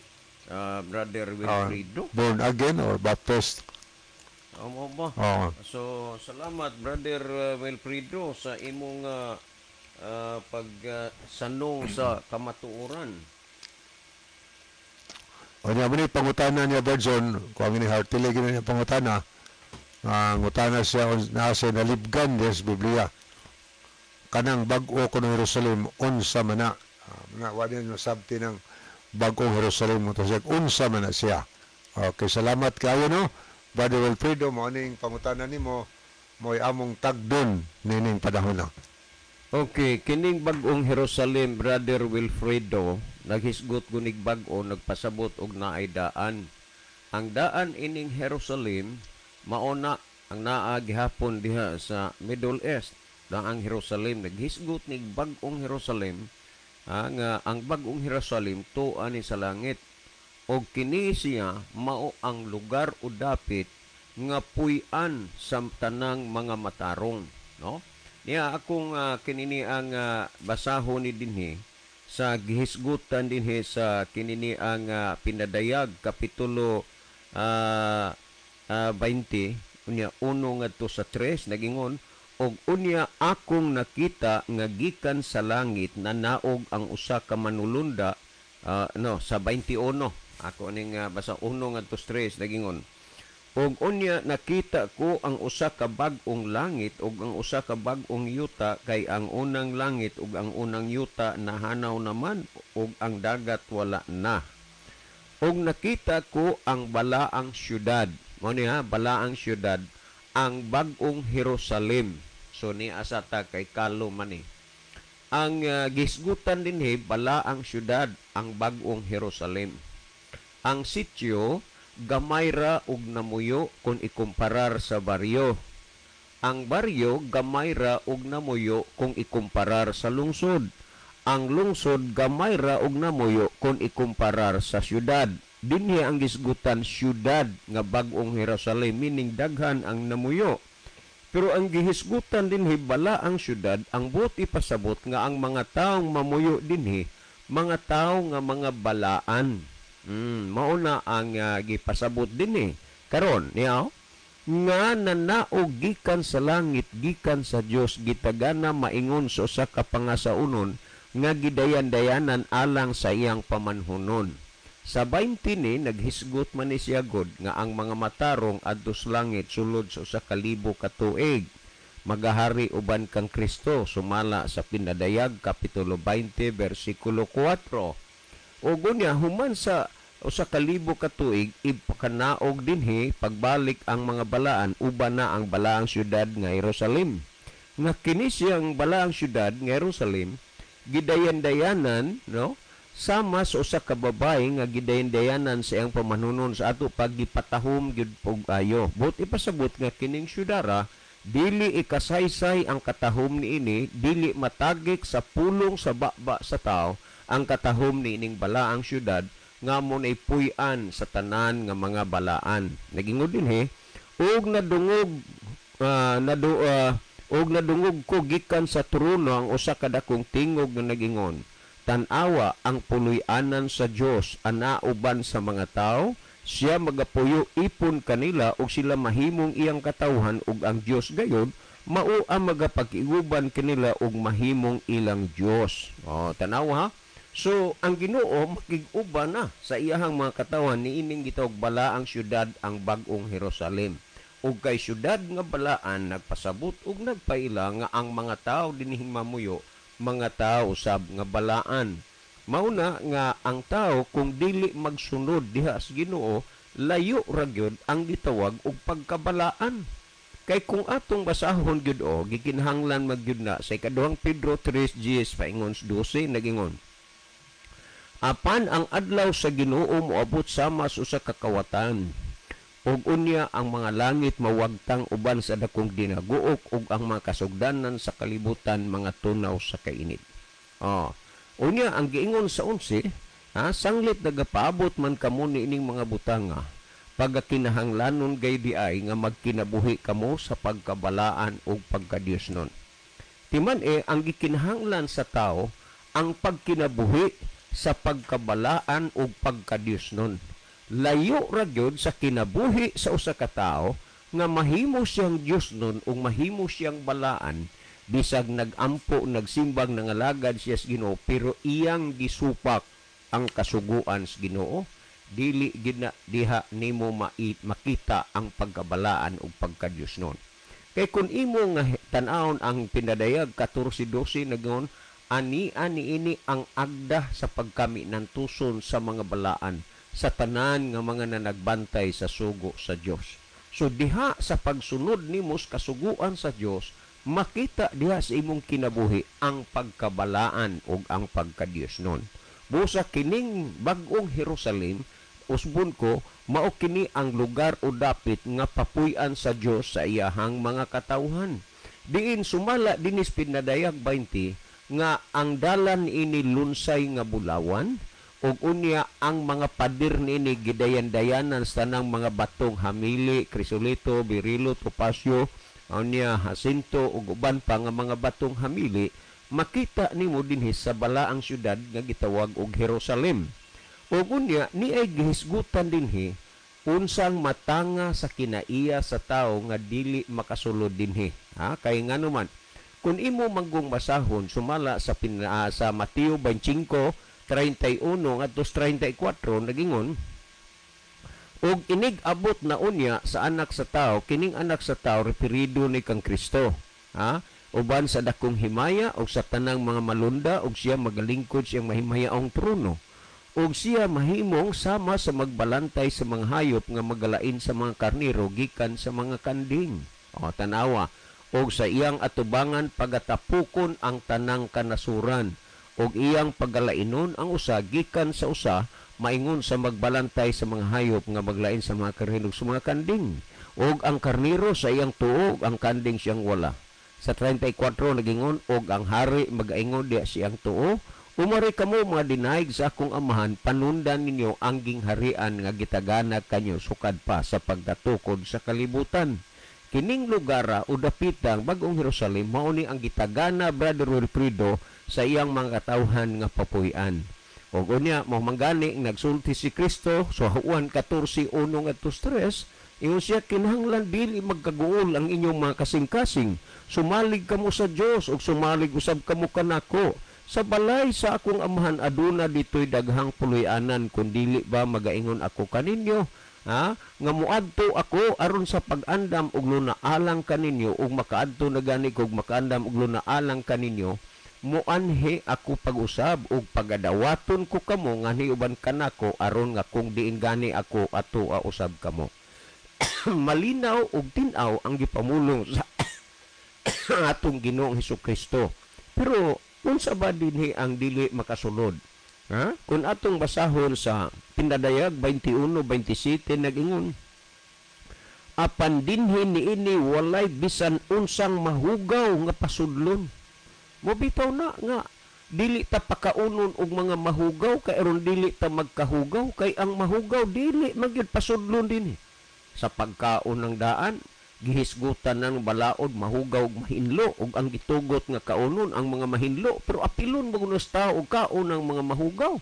Brother Wilfredo. Born again or Baptist. Amo ba? So salamat, Brother Wilfredo, sa imong pagsanong sa kamatuoran. Anya mo ni pangutana niya, Brother kung ang ini heartily gini niya pangutana, ngutana siya na siya nalibgan des Biblia. Kanang bag-o ko ng Jerusalem unsa man na. Na wa niya masabti ng bag-ong Jerusalem mo siya unsa man na siya. Okay, salamat kayo, no? Brother Wilfredo, mo aning pangutana nimo mo'y among tagdon nining panahon na. Okay, kining bag-ong Jerusalem, Brother Wilfredo, naghisgot gunig bag-o, nagpasabot og naay daan. Ang daan ining Jerusalem maona ang naa gihapon diha sa Middle East. Daang Jerusalem naghisgot nig bag-ong Jerusalem, nga ang bag-ong Jerusalem tuo ni sa langit. Og kini siya mao ang lugar o dapit nga puy-an sa tanang mga matarong, no? Niya akong kinini ang basahon ni dinhi sa gihisgutan dinhi sa kinini ang pinadayag kapitulo 20 unya 1 ngadto sa 3 nagingon, og unya akong nakita nga gikan sa langit nanaog ang usa ka manulunda, no, sa 21 ako ning basa 1 ngadto sa 3 nagingon, og unya nakita ko ang usa ka bag-ong langit ug ang usa ka bag-ong yuta, kay ang unang langit ug ang unang yuta nahanaw naman ug ang dagat wala na. Og nakita ko ang balaang syudad. Mao ni ha, balaang syudad, ang bag-ong Jerusalem. So ni asa ta kay kalo man ni. Ang gisgutan dinhi balaang syudad, ang bag-ong Jerusalem. Ang sityo gamay ra og namuyo kung ikumparar sa baryo. Ang baryo gamay ra og namuyo kung ikumparar sa lungsod. Ang lungsod gamay ra og namuyo kung ikumparar sa syudad. Dinhi ang gisgutan syudad nga bag-ong Jerusalem, meaning daghan ang namuyo. Pero ang gihisgutan dinhi bala ang syudad, ang buot ipasabot nga ang mga taong mamuyo dinhi, mga tawo nga mga balaan. Mao na ang gipasabot dinhi. Karon niya nga nanaog gikan sa langit gikan sa Dios, gitagana maingon sa usa ka pangasaunon nga gidayan-dayanan alang sa iyang pamanhunon. Sa 20 ni naghisgot man ni siya god nga ang mga matarong adto sa langit sulod sa usa ka libo ka tuig magahari uban kang Kristo, sumala sa Pinadayag kapitulo 20 bersikulo 4. Ug unya human sa 1,000 ka tuig ipakanaog dinhi pagbalik ang mga balaan, uban na ang balaang syudad nga Jerusalem. Nga kini siyang balaang syudad nga Jerusalem gidayan-dayanan, no, sama sa usa ka babae nga gidayan-dayanan sa iyang pamanunon sa ato paggipatahom gyud og ayo. But ipasabot nga kining syudara dili ikasaysay ang katahom niini, dili matagik sa pulong sa baba sa tao ang katahom niining balaang syudad nga mo nay puy-an sa tanan nga mga balaan. Nagingon dinhi, og nadungog og nadungog ko gikan sa trono ang usa ka dakong tingog nga nagingon, tan-awa ang puloy-anan sa Dios ana uban sa mga tawo, siya magapuyo ipon kanila ug sila mahimong iyang katawhan, ug ang Dios gayud mao ang magapag-iuban kanila ug mahimong ilang Dios. Oh, tan-awa ha. So ang Ginoo makig-uban na sa iyahang mga katawhan niining gitawag balaang syudad ang bag-ong Jerusalem. Ug kay syudad nga balaan nagpasabot ug nagpaila nga ang mga tawo dinhing mamuyo mga tawo sab nga balaan. Mauna nga ang tao kung dili magsunod diha sa Ginoo, layo ra gyud ang gitawag og pagkabalaan. Kay kung atong basahon gyud o gikinahanglan magyud na sa ikaduhang Pedro 3:10 paingon 12 nagingon, apan ang adlaw sa Ginoo moabot sama sa usa ka kawatan, ug unya ang mga langit mawagtang uban sa dakong dinaguok, ug ang mga kasugdanan sa kalibutan mga tunaw sa kainit. Oh, unya ang giingon sa 11, ha, sanglit nagapaabot man kamo niining mga butanga, pagakinahanglanon gay di ay nga magkinabuhi kamo sa pagkabalaan ug pagkadiyosnon. Timan ang gikinahanglan sa tao ang pagkinabuhi sa pagkabalaan ug pagkadiyosnon. Layo ra gyud sa kinabuhi sa usa ka tawo nga mahimo siyang Diyosnon ug mahimo siyang balaan, bisag nagampo, nagsimbang, nangalagad siya sa Ginoo, pero iyang gisupak ang kasuguan sa Ginoo. Dili gid na diha nimo makita ang pagkabalaan ug pagkadiyosnon. Kay kun imo nga tan-awon ang pinadayag 14:12 nagon, ani-ani ini ang agda sa pagkami ng tuson sa mga balaan sa tanan nga mga nanagbantay sa sugo sa Dios. So diha sa pagsunod nimo sa kasuguan sa Dios, makita diha sa imong kinabuhi ang pagkabalaan ug ang pagkadiyosnon. Busa kining bag-ong Jerusalem, usbon ko, mao kini ang lugar o dapit nga papuy-an sa Dios sa iyahang mga katawhan. Diin sumala dinis pinadayag 20 nga ang dalan ini lunsay nga bulawan, ug unya ang mga pader niini gidayan-dayanan sa tanang mga batong hamili, krisolito, berilo, topasyo, unya hasinto ug uban pa nga mga batong hamili, makita nimo dinhi sa balaang syudad nga gitawag og Jerusalem. Ug unya niay gihisgutan dinhi unsang matanga sa kinaiya sa tawo nga dili makasulod dinhi. Ha, kay ngano man kun imo manggong basahon sumala sa sa Mateo 25:31 ngadto 34 nagingon, og inig abot na unya sa anak sa tao, kining anak sa tao referido ni kang Kristo, ha, uban sa dakong himaya og sa tanang mga malunda, og siya magalingkod siyang mahimayaong trono, og siya mahimong sama sa magbalantay sa mga hayop nga magalain sa mga karniro gikan sa mga kanding. O tanawa, og sa iyang atubangan pagatapukon ang tanang kanasuran, og iyang pagalainon ang usa gikan sa usa, maingon sa magbalantay sa mga hayop nga maglain sa mga karniro sa mga kanding, og ang karniro sa iyang tuo, ang kanding siyang wala. Sa 34 nagingon, og ang hari magaingon diya siyang tuo, umari kamo mga dinaig sa akong amahan, panundan ninyo ang gingharian nga gitagana kanyo sukad pa sa pagkatukod sa kalibutan. Kining lugara o dapitang bag-ong Jerusalem mao ni ang gitagana Brother Wilfredo sa iyang mga katawhan nga papuy-an. Og unya mao manggani nagsulti si Kristo sa Juan 14:1 ngadto 3, ingon siya, kinahanglan dili magkaguol ang inyong mga kasing-kasing, sumalig kamo sa Dios ug sumalig usab kamo kanako. Sa balay sa akong amahan aduna ditoy daghang puloy-anan, kun dili ba magaingon ako kaninyo, ha, nga moadto ako aron sa pag-andam og lunaalang kaninyo, ug makaadto na gani kog makaandam og lunaalang kaninyo, Muanhi ako pag-usab ug pagadawaton ko kamo nganhi uban kanako aron nga kung diin gani ako ato usab kamo. Malinaw ug tin-aw ang gipamulong sa atong Ginoong Hesukristo. Pero unsa ba dinhi ang dili makasulod? Ha? Kung atong basahon sa Pinadayag 21:27 nag-ingon, apan dinhi niini walay bisan unsang mahugaw nga pasudlon. Mobitaw na nga dili ta pakaunon og mga mahugaw kay aron dili ta magkahugaw, kay ang mahugaw dili magyud pasudlon dinhi. Sa pagkaon ng daan, gihisgutan ng balaod mahugaw og mahinlo, ug ang gitugot nga kaunon ang mga mahinlo, pero apilon magunos tao og kaon ang mga mahugaw.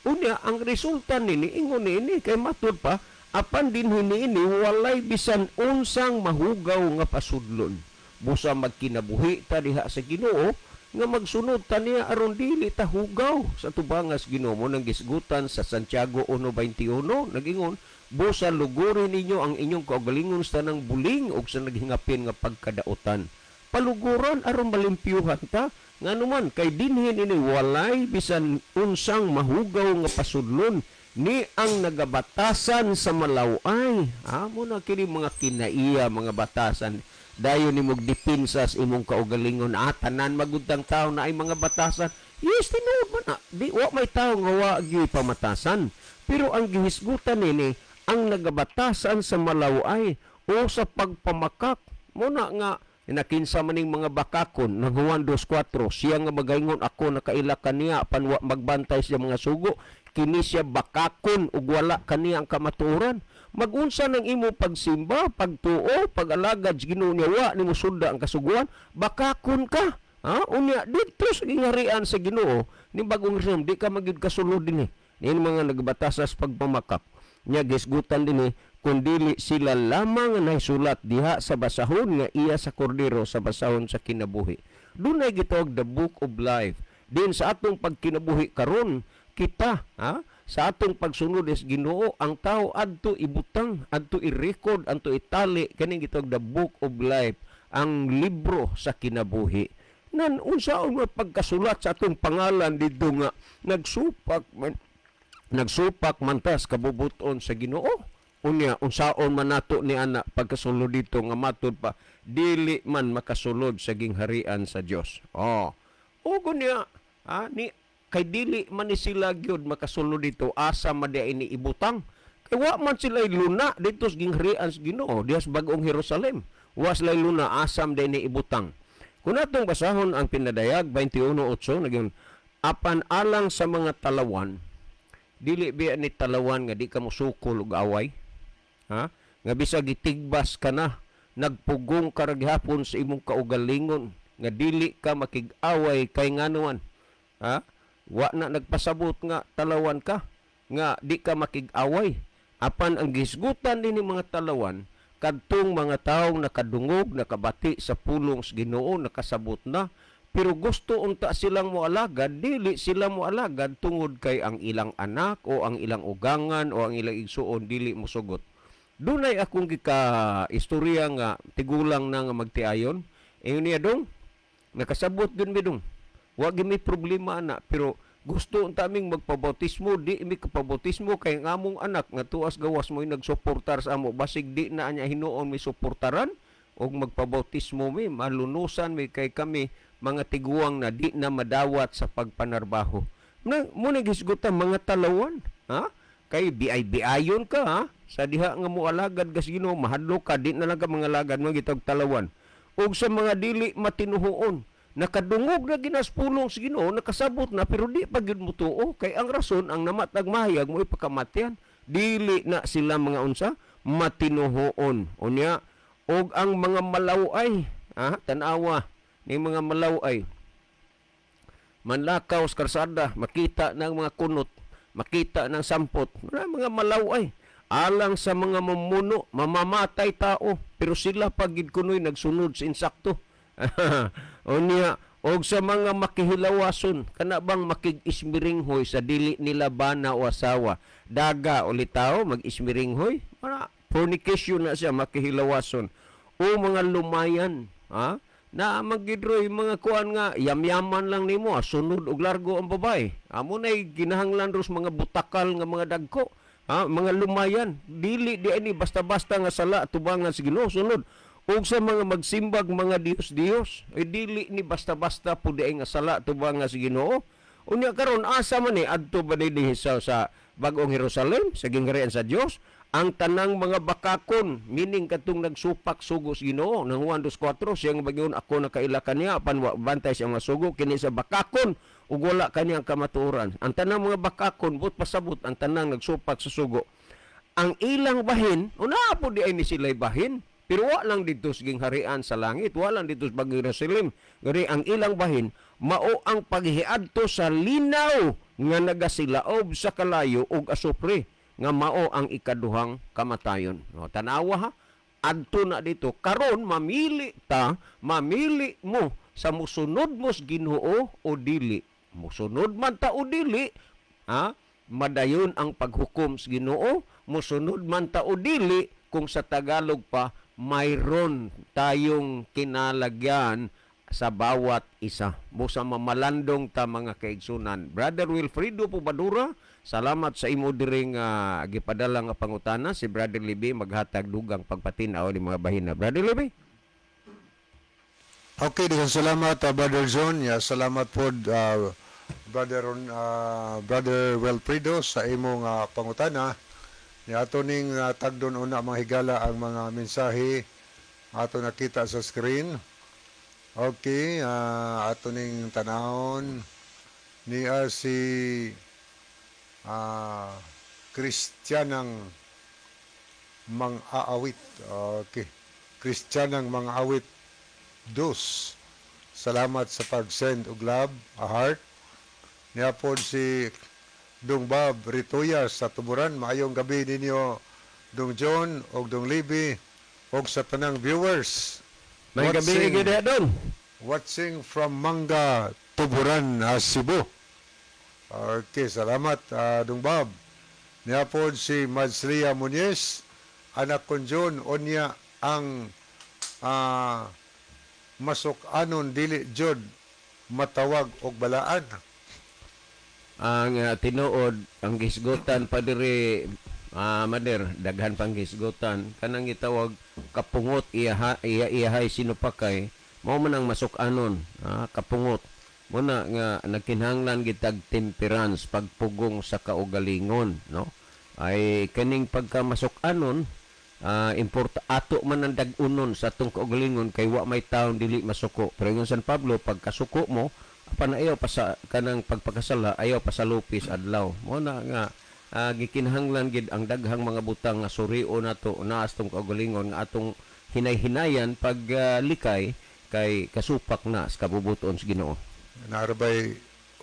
Unya ang resulta nini ingon niini kay matud pa, apan dinhi niini walay bisan unsang mahugaw nga pasudlon. Busa magkinabuhi ta diha sa Ginoo nga magsunod ta niya aron dili ta hugaw sa tubangas Ginoo. Mo nang gisgutan sa Santiago 1:21 nagingon, busa luguri ninyo ang inyong kaugalingon sa tanang buling ug sa naghingapin nga pagkadaotan. Paluguran aron malimpyuhan ta, nganuman kay dinhi nini walay bisan unsang mahugaw nga pasudlon ni ang nagabatasan sa malaway. Amo na kini mga kinaiya mga batasan. Dayon nimog dipinsa sa imong kaugalingon, tanan magudtang tao na ay mga batasan. Yes, tinuod man na. Di wa may tao nga wa gyud pamatasan. Pero ang gihisgutan nini ang nagabatasan sa malaway o sa pagpamakak. Muna nga nakinsa maning mga bakakon ng Juan 2:4, siya nga magaingon ako nakaila kaniya apan wa magbantay siya mga sugo, kini siya bakakon ug wala kaniya ang kamatuoran. Magunsa ng imo pagsimba, pagtuo, pag-alagad sa Ginoo niya, wa nimo sunda ang kasuguan, bakakon ka. Ha? Unya didto sa gingarian sa Ginoo ni bagong Jerusalem, di ka magyud kasulod dinhi. Niini mga nagbatasas pagpamakak. Nya gisgutan dinhi kun dili sila lamang nga nahisulat diha sa basahon nga iya sa kordero sa basahon sa kinabuhi. Dunay gitawag the book of life. Din sa atong pagkinabuhi karon kita, ha, sa atong pagsunod sa Ginoo, ang tao adto ibutang, adto i-record, adto itali kaning gitawag the book of life, ang libro sa kinabuhi. Nan unsaon man pagkasulat sa atong pangalan didto nga nagsupak mantas kabubuton sa Ginoo. Unya unsaon man nato ni ana pagkasulod dito nga matud pa dili man makasulod sa gingharian sa Dios. Oh. Ugo niya, ha, ni kay dili man ni sila gyud makasulod dito, asa man di ini ibutang. Kay wa man sila luna dito sa gingharian sa Ginoo, diha sa bagong Jerusalem. Wa sila luna, asam di ini ibutang. Kun atong basahon ang Pinadayag 21:8 nagyon, apan alang sa mga talawan, dili biya ni talawan nga di ka mosukol og away. Ha? Nga bisag gitigbas ka na, nagpugong ka ra gihapon sa imong kaugalingon nga dili ka makig-away kay nganuan. Ha? Wa na nagpasabot nga talawan ka nga di ka makig-away. Apan ang gisgutan dinhi mga talawan kadtong mga taong nakadungog, nakabati sa pulong sa Ginoo, nakasabot na, pero gusto unta silang moalagad, dili sila moalagad tungod kay ang ilang anak o ang ilang ugangan o ang ilang igsuon dili mosugot. Dunay akong gika istorya nga tigulang na nga magtiayon. Ingon niya dong, nakasabot gyud mi dong. Wa gyud mi problema ana, pero gusto unta aming magpabautismo, di mi kapabautismo kay ang among anak nga tuas gawas mo'y nagsuportar sa amo, basig di na niya hinuon mi suportaran og magpabautismo mi, malunusan mi kay kami mga tiguang na di na madawat sa pagpanarbaho. Na mo nagisgutan mga talawan, ha? Kay biay-biayon ka, ha? Sa diha nga moalagad kas Ginoo, mahadlok ka, di na lang ka mga alagad mga gitawag talawan. Og sa mga dili matinuhoon, nakadungog na ginaspulong sa Ginoo, nakasabot na pero di pa gyud motuo kay ang rason ang namatag mahayag mo ipakamatian, dili na sila mga unsa matinuhoon. Unya og ang mga malaway, ha, tan-awa ni mga malaway manlakaw sa karsada, makita ng mga kunot, makita ng sampot, mga malaway alang sa mga mamuno, mamamatay tao, pero sila pagid kunoy nagsunod sa insakto. Unya og sa mga makihilawason, kana bang makig-ismiringhoy sa dili nila bana o asawa, daga o litaw mag-ismiringhoy, para fornication na siya, makihilawason. O mga lumayan, ha, Na magidroy mga kuan nga yamyaman lang nimo, sunod og largo ang babae. Amo nay ginahanglan ros mga butakal nga mga dagko, ha, mga lumayan. Dili di ani basta-basta nga sala tubangan sa Ginoo sunod. Ug sa mga magsimbag mga Dios-Dios, ay dili ni basta-basta pud nga sala tubangan sa Ginoo. Unya karon asa man ni adto ba dinhi sa Bag-ong Jerusalem sa gingharian sa Dios? Ang tanang mga bakakon, meaning katong nagsupak sugo sa Ginoo nang Juan 2:4 siyang bagyon ako nakaila kaniya apan wa bantay siya mga sugo kini sa bakakon ug wala kaniya ang kamatuoran. Ang tanang mga bakakon but pasabot ang tanang nagsupak sa sugo. Ang ilang bahin, una po di ay ni sila'y bahin, pero wa lang didto sa gingharian sa langit, wa lang didto sa Bagong Jerusalem. Gani ang ilang bahin mao ang paghiadto sa linaw nga nagasilaob sa kalayo ug asupre nga mao ang ikaduhang kamatayon. No, tanawa ha, adto na dito. Karon mamili ta, mamili mo sa musunod mo sa Ginoo o dili. Musunod man ta o dili, ha, madayon ang paghukom sa Ginoo. Musunod man ta o dili, kung sa Tagalog pa, mayroon tayong kinalagyan sa bawat isa. Busa mamalandong ta mga kaigsunan. Brother Wilfredo Pubadura, salamat sa imo diring gipadala nga pangutana. Si Brother Libby maghatag dugang pagpatinaw ni mga bahina. Brother Libby? Okay, daghang salamat Brother John. Ya, salamat pod Brother Wilfredo sa imong pangutana. Ya, ato ning tagdon una mga higala ang mga mensahe ato nakita sa screen. Okay, ato ning tanawon niya si Kristiyanang Mang-aawit. Okay. Kristiyanang Mang-aawit dos. Salamat sa pag-send og love, a heart. Niya po si Dung Bob Ritoya sa Tuburan. Maayong gabi ninyo, Dung John og Dung Libby og sa tanang viewers. May gabi gyud doon. Watching from Manga, Tuburan, Cebu. Okay, salamat Dung Bob. Niya po si Madslia Muñez, anak kon John, onya ang masuk-anon dili jud matawag og balaan. Ang tinuod ang gisgutan pa diri, Mader, daghan pang gisgutan kanang gitawag kapungot iyahay sinupakay mao man ang masuk-anon, kapungot muna nga nagkinahanglan gitag temperance pagpugong sa kaugalingon, no? Ay kaning pagka masuk-anon, importa ato man ang dag-unon sa atong kaugalingon kay wa may taon dili masuko. Pero ingon San Pablo, pagkasuko mo apan ayaw pa sa kanang pagpakasala, ayaw pa sa lupis adlaw. Mo na nga gikinahanglan gid ang daghang mga butang nga surio nato naas tong kaugalingon nga atong hinay-hinayan pag likay kay kasupak na sa kabubuton sa Ginoo. Narabay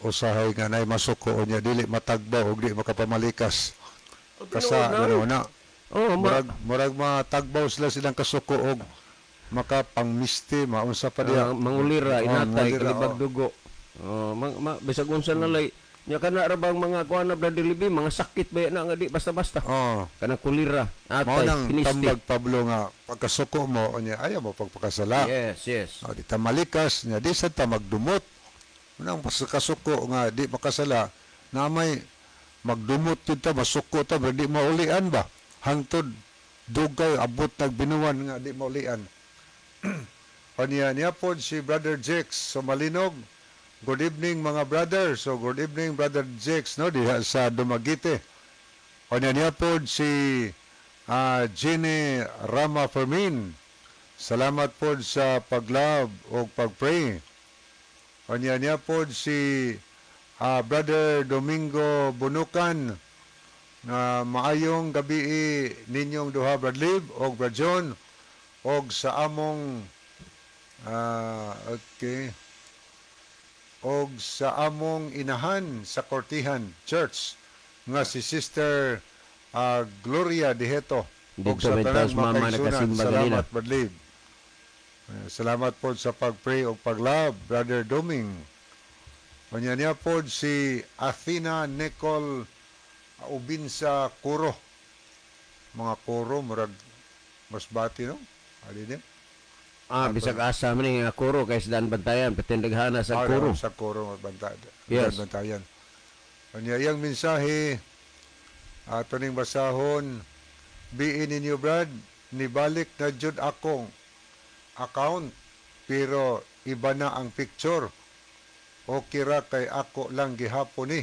usahay nga nay masuko unya dili matagbaw og di makapamalikas. Kasa ganoon na. Oh, murag matagbaw sila silang kasuko og makapangmisti maunsa pa diha. Mangulira inatay kalibag dugo. Bisag unsa na lay nya kana ra bang mga kuan na Brother Libby, mga sakit ba na nga di basta-basta. Oh. Kanang kulira, atay, kinisti. Tambag Pablo nga pagkasuko mo unya ayaw mo pagpakasala. Yes, yes. O, di ta malikas nya di sad ta magdumot. Unang pagkasuko nga di makasala na may magdumot jud ta, masuko ta pero di maulian ba. Hangtod dugay abot nagbinuan nga di maulian. Unya niya pod si Brother Jex sa Malinog. Good evening mga brother. So good evening Brother Jex, no, diha sa Dumaguete. Unya niya pod si Jenny Rama Fermin. Salamat pod sa pag-love o pag-pray. Unya niya pod si Brother Domingo Bunukan. Na maayong gabi ninyong duha Brad Lib og Brad John og sa among okay, og sa among inahan sa Kortihan Church nga si Sister Gloria Diheto. Og sa tanang mga kaigsunan, salamat Brad Lib. Salamat po sa pag-pray og pag-love, Brother Doming. Unya niya po si Athena Nicole Ubinsa Kuro. Mga Kuro, murag Masbate, no? Ali niya. Ah, bisag asa man ni nga kuro kay sa Daanbantayan, patindaghana sa kuro. Sa kuro banta. Yes. Daanbantayan. Unya iyang mensahe ato ning basahon: "Biin ninyo, Brad, nibalik na jud akong account pero iba na ang picture. Okay ra kay ako lang gihapon ni.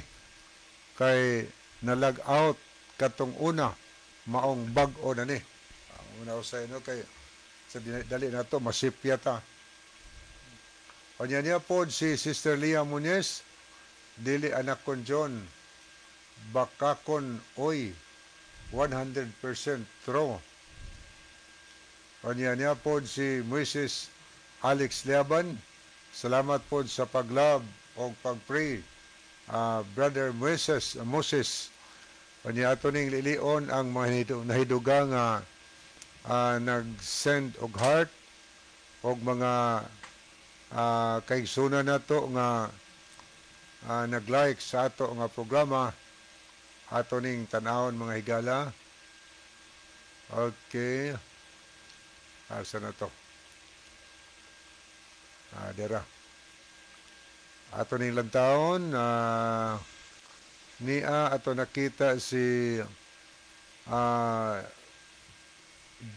Kay nalag out katong una, maong bag-o na ni." Ang una usay, no, kay sa dali na to masipya ta. Unya niya pod si Sister Leah Muñez: "Dili anak kon John, bakakon oy, 100% true." Unya niya pod si Moises Alex Liaban: "Salamat pod sa pag-love o pag-pray, Brother Moises Moses." Unya ato ning lilion ang mga nahidugang nga nag-send og heart og mga kaigsunan nato nga nag-like sa ato nga programa. Ato ning tan-awon, mga higala. Okay. Asa na to? Ah, dira. Ato ning lantawon, niya ato nakita si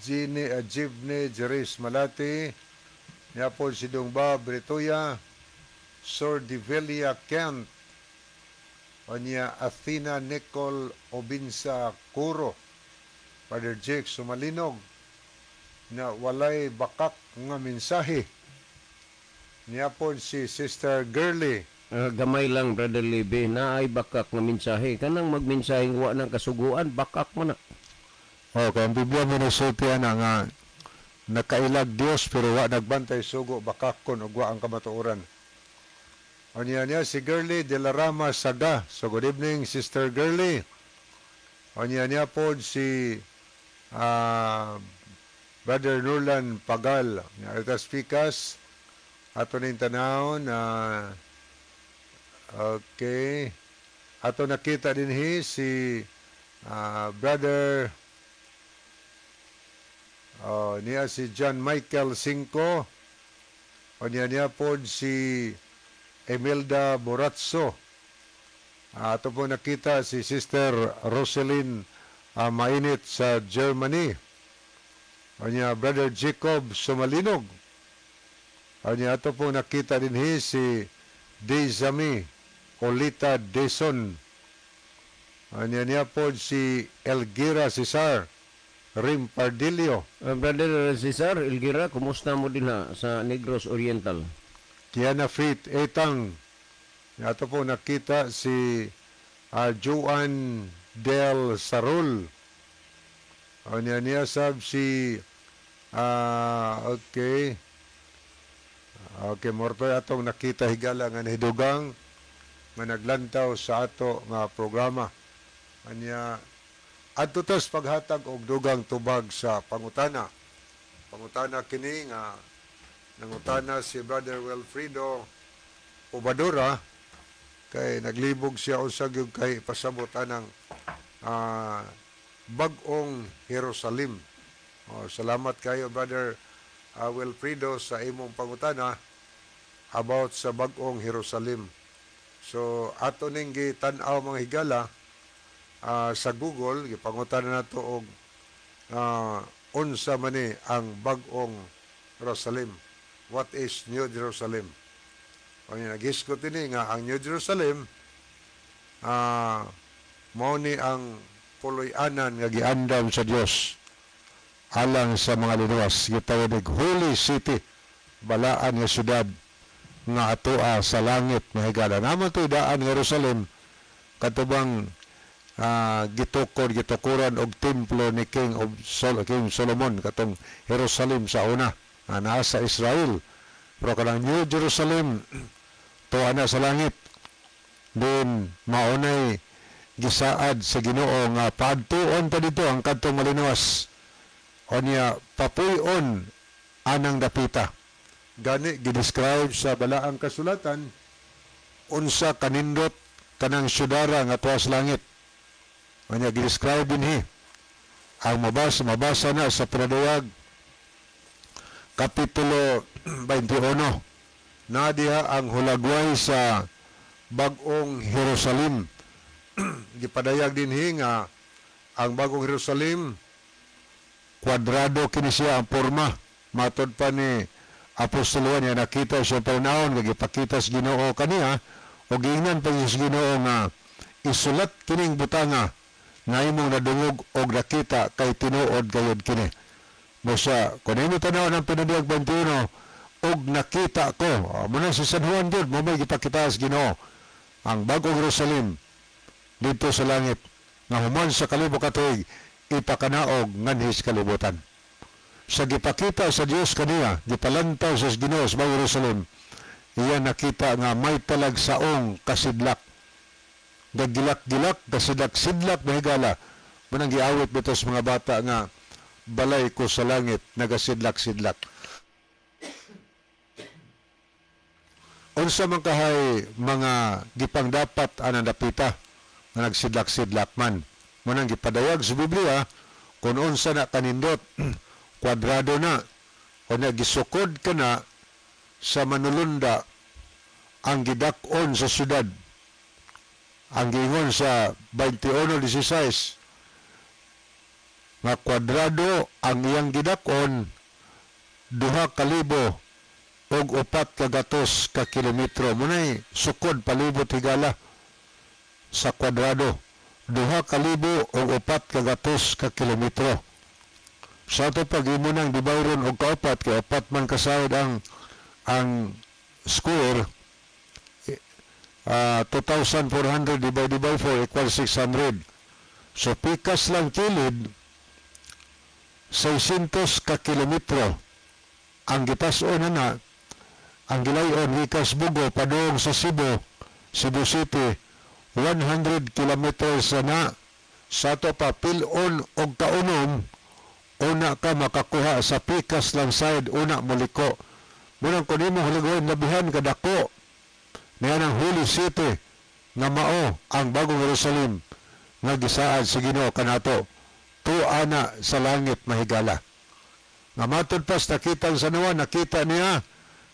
Gini Jibne Jeris Malati, niya po si Dongba Bretoya, Sir Develia Kent, unya Athena Nicole Obinsa Curo, Father Jake Sumalinog, na walay bakak nga mensahe. Niya po si Sister Girly. Gamay lang, Brother Libby, naay bakak nga mensahe. Kanang magmensaheng wa ng kasuguan, bakak man na. Oh, kaya ang Biblia mo nasulti ana nga nakailag Dios pero wa nagbantay sugo, bakakon ug wa ang kamatuoran. Unya niya si Girly de la Rama Saga. So good evening, Sister Girly. Unya niya po si Brother Nurlan Pagal. Altas Pikas. Ato ning tanawon na, okay. Ato nakita din si Brother. Oh, niya si John Michael Cinco. O niya niya po si Emelda Borazzo. Ato po nakita si Sister Roselyn Mainit sa Germany. O niya Brother Jacob Sumalinog. O niya ato po nakita din hi si Dezami Olita Deson. O niya niya po si Elgira Cesar Rim Pardillo. Brother Cesar Elgira, kumusta mo din ha sa Negros Oriental? Kiana Faith Etang. Ato po nakita si Joan Del Sarul. O niya niya sab si okay. Okay, morto atong nakita, higala, nga nahidugang nga naglantaw sa ato nga programa. Anya adto tas paghatag og dugang tubag sa pangutana. Pangutana kini nga nangutana si Brother Wilfredo Obadora kay naglibog siya unsa gyud kay pasabot anang bag-ong Jerusalem. Oh, salamat kayo, Brother Wilfredo, sa imong pangutana about sa bag-ong Jerusalem. So ato ning gitan-aw, mga higala, sa Google, gipangutana nato og unsa man ni ang bag-ong Jerusalem. What is New Jerusalem? Kanya nagisgot ini nga ang New Jerusalem mao ni ang puloy-anan nga giandam sa Dios alang sa mga linuwas, gitawag og Holy City, balaan nga syudad nga atoa sa langit, mga higala. Naman to daan Jerusalem katubang gitukod gitukuran og templo ni King Solomon, katong Jerusalem sa una nga naa sa Israel, pero kanang New Jerusalem tuwa na sa langit din, maunay gisaad sa Ginoo nga paadtuon ta dito ang kadtong malinuwas, unya papuy-on anang dapita. Gani gidescribe sa balaang kasulatan unsa kanindot kanang syudara nga tuwa sa langit. Unya gidescribe dinhi ang mabasa mabasa na sa pinadayag. Kapitulo 21. Na diha ang hulagway sa Bagong Jerusalem. Gipadayag dinhi nga ang Bagong Jerusalem kwadrado kini siya ang porma. Matod pa ni Apostol Juan, nga nakita siya panahon nga gipakita sa Ginoo kaniya o giingnan pa sa Ginoo nga isulat kining butanga nga imong nadungog og nakita kay tinuod gayud kini. Mo siya kun imo tan-awon ang Pinadiyag 21 og nakita ko, mo na si San Juan gyud mo may gipakita sa Ginoo ang Bagong Jerusalem didto sa langit nga human sa 1000 ka tuig ipakanaog nganhi sa kalibutan. Sa gipakita sa Dios kaniya, gipalantaw sa Ginoo sa Bagong Jerusalem, iya nakita nga may talagsaong kasidlak. Gagilak-gilak, kasidlak-sidlak mahigala. Manang giawit bitaw sa mga bata nga balay ko sa langit nagasidlak-sidlak. Unsa man kahay mga gipangdapat anang dapita nga nagsidlak-sidlak man. Manang gipadayag sa Biblia kung unsa na kanindot, kwadrado na o nagisukod ka na sa manulunda ang gidak-on sa syudad. Ang giingon sa 21:16 nga kwadrado ang iyang gidak-on 2,400 ka kilometro. Munay sukod palibot higala sa kwadrado, 2,400 ka kilometro. Sa ato pag imo nang dibayron og kaupat kay upat man kasayod ang square, 2,400 divided by 4 equals 600. So pikas lang kilid 600 ka kilometro ang gitas-on na ang gilayon gikas Bugo padung sa Cebu, Cebu City, 100 kilometers na. Sa ato pa pil-on og kaunom una ka makakuha sa pikas lang side una muliko. Munang kun imo hulagon labihan kadako niya ang Holy City nga mao ang Bagong Jerusalem nga gisaad sa Ginoo kanato tuwa na sa langit mahigala. Nga matod pas nakita sa Juan, nakita niya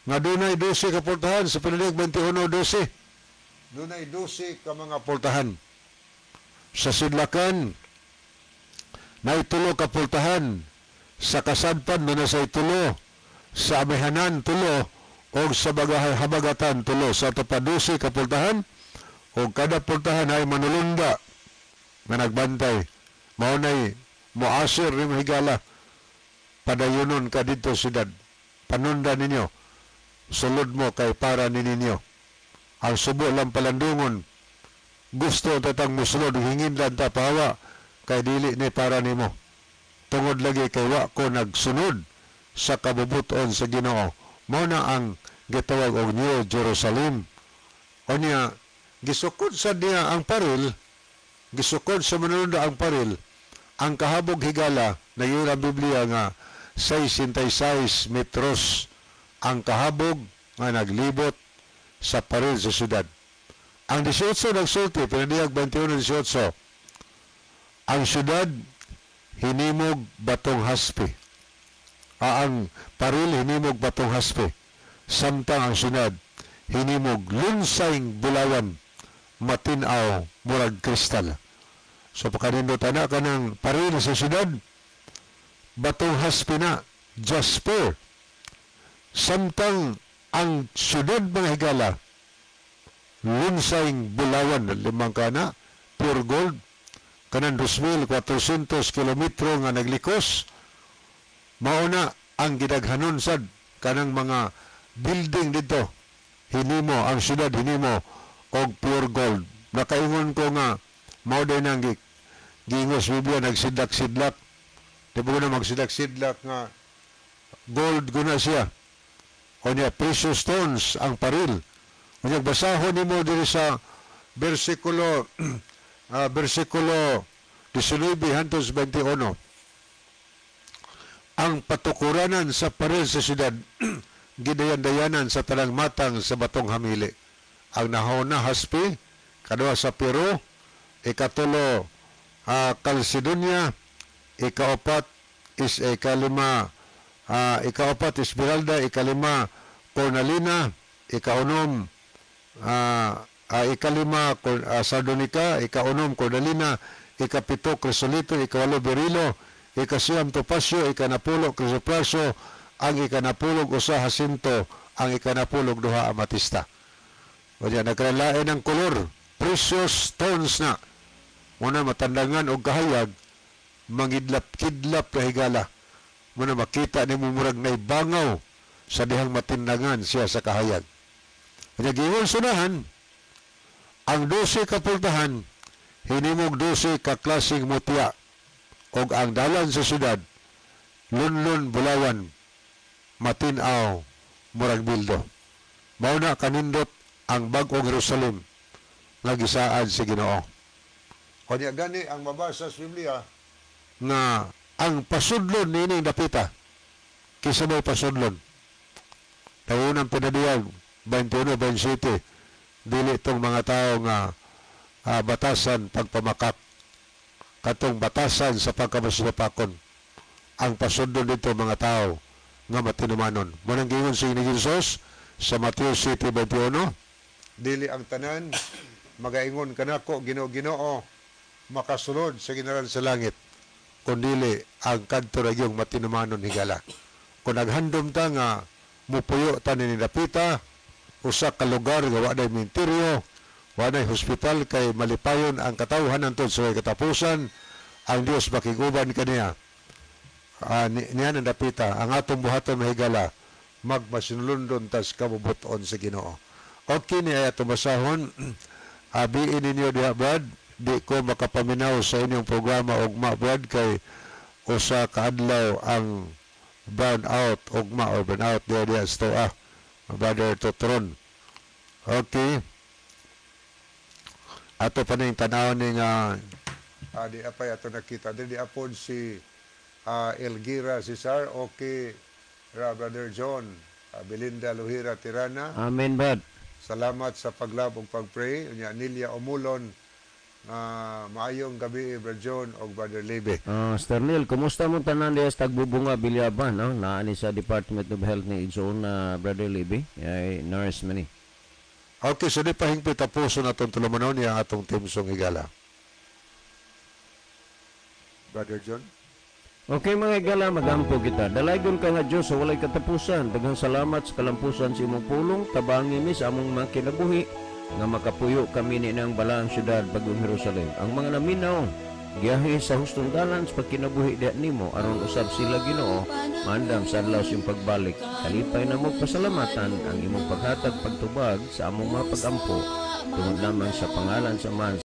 nga dunay 12 ka pultahan sa Pinadiyag 21:12. Dunay 12 ka mga pultahan. Sa sidlakan nay tulo ka pultahan, sa kasadpan na sa tulo, sa amihanan tulo, o sa habagatan tulo. Sa ato pa 12 ka pultahan, o kada pultahan ay manulunda nga nagbantay. Mao nay moasir ni mahigala, padayunon ka dito siyudad, panunda ninyo, sulod mo kay para ni ninyo. Ang subo lang palandungon, gusto tatang musulod, hingin lang ta pahawa, kay dili ni para nimo. Tungod lagi kay wa ko nagsunod sa kabubuton sa Ginoo. Mao na ang gitawag og New Jerusalem. O niya, gisukod sa niya ang paril, gisukod sa manununda ang paril, ang kahabog higala, naging ang Biblia nga 66 metros ang kahabog nga naglibot sa paril sa syudad. Ang 18 nagsulti, Pinadiyag 21:18, ang syudad hinimog batong haspe. Ang paril hinimog batong haspe. Samtang ang syudad hinimog lunsayng bulawan, matinaw murag kristal. So pagkanindot ana ka ng paril sa syudad, batong haspe na, jasper. Samtang ang syudad mga higala, lunsayng bulawan, limang kana, pure gold, kanan 2,400 kilometro nga naglikos, mauna ang gidaghanon sad kanang mga building dito, hinimo ang syudad hinimo og pure gold. Nakaingon ko nga mao din ang giingos Biblia nagsidlak-sidlak. Di ba na magsidlak-sidlak nga gold guna siya. O niya precious stones ang paril. O niya basahon nimo diri sa bersikulo bersikulo 19 hangtod 21. Ang patukuranan sa paril sa syudad gidayan-dayanan sa tanang matang sa batong hamili. Ang nahona haspi, kaduha sa Peru, ikatulo Calcedonia, ikaapat is ikalima Ikaapat esmeralda, ikalima cornalina, ikaunom ikalima sardonica, ikaunom cornalina, ikapito krisolito, ikawalo berilo, ikasiyam topasyo, ikanapulo krisopraso, ang ikanapulog usa jacinto, ang ikanapulog duha amatista. O diyan, nagkalain ang kolor, precious stones na. Muna matandangan og kahayag, mangidlap-kidlap na higala. Muna makita ni murag naibangaw sa dihang matindangan siya sa kahayag. Kanya giingon sunahan, ang 12 ka pultahan, hinimog 12 ka klaseng mutya, og ang dalan sa syudad, lunlun bulawan, matin-aw, murag bildo. Mao na kanindot ang bag-ong Jerusalem nga gisaad sa Ginoo. Kanya gani ang mabasa sa Biblia nga ang pasudlon niining dapita kinsa may pasudlon. Naunang pinadiyag 21:27, dili tong mga tao nga batasan pagpamakak, katong batasan sa pagkamasupakon. Ang pasudlon dito mga tao nga matinumanon. Munang giingon sa ni Jesus sa Mateo 7:21, dili ang tanan magaingon kanako Ginoo, Ginoo, makasulod sa ginhanan sa langit, kundili ang kadto ra gyud matinumanon, higala. Kung naghandom ta nga mupuyo ta ni dapita, usa ka lugar nga wa nay minteryo, wa nay hospital, kay malipayon ang katawhan hantod sa way katapusan, ang Dios makiguban kaniya. Niya ang dapita, ang atong buhaton, mahigala, magmasinulundon tas kabubuton sa Ginoo. Okay ni ay atong basahon. Abiin ninyo diha, Brad. Di ko makapaminaw sa inyong programa ugma, Brad, kay usa ka adlaw ang brown out ugma or brown out diha diha sa toa. Brother Totron. Okay. Ato pa ning tanaw ni nga di apay ato nakita di apod si Elgira Cesar. Okay ra, Brother John, Belinda Luhira Tirana. Amen, Brad. Salamat sa paglab ug pagpray. Unya Nilia Umulon, maayong gabi, Brother John ug Brother Lebe. Sternil, kumusta mo tanan diya sa Tagbubunga, Bilyaban, no? Naani sa Department of Health ni Igsoon na Brother Lebe, ay nurse man ni. Okay, so di pahingpit tapuson atong tulumanon niya atong theme song, higala. Brother John? Okay mga higala, magampo kita. Dalaygon ka nga Diyos sa walay katapusan. Daghang salamat sa kalampusan sa imong pulong. Tabangi mi sa among mga kinabuhi nga makapuyo kami ni ng balaang syudad, Bagong Jerusalem. Ang mga naminaw, giyahe sa hustong dalan sa pagkinabuhi diha nimo aron usab sila, Ginoo, maandam sa adlaw sa iyong pagbalik. Kalipay na mo pasalamatan ang imong paghatag pagtubag sa among mga pagampo tungod lamang sa pangalan sa Amahan.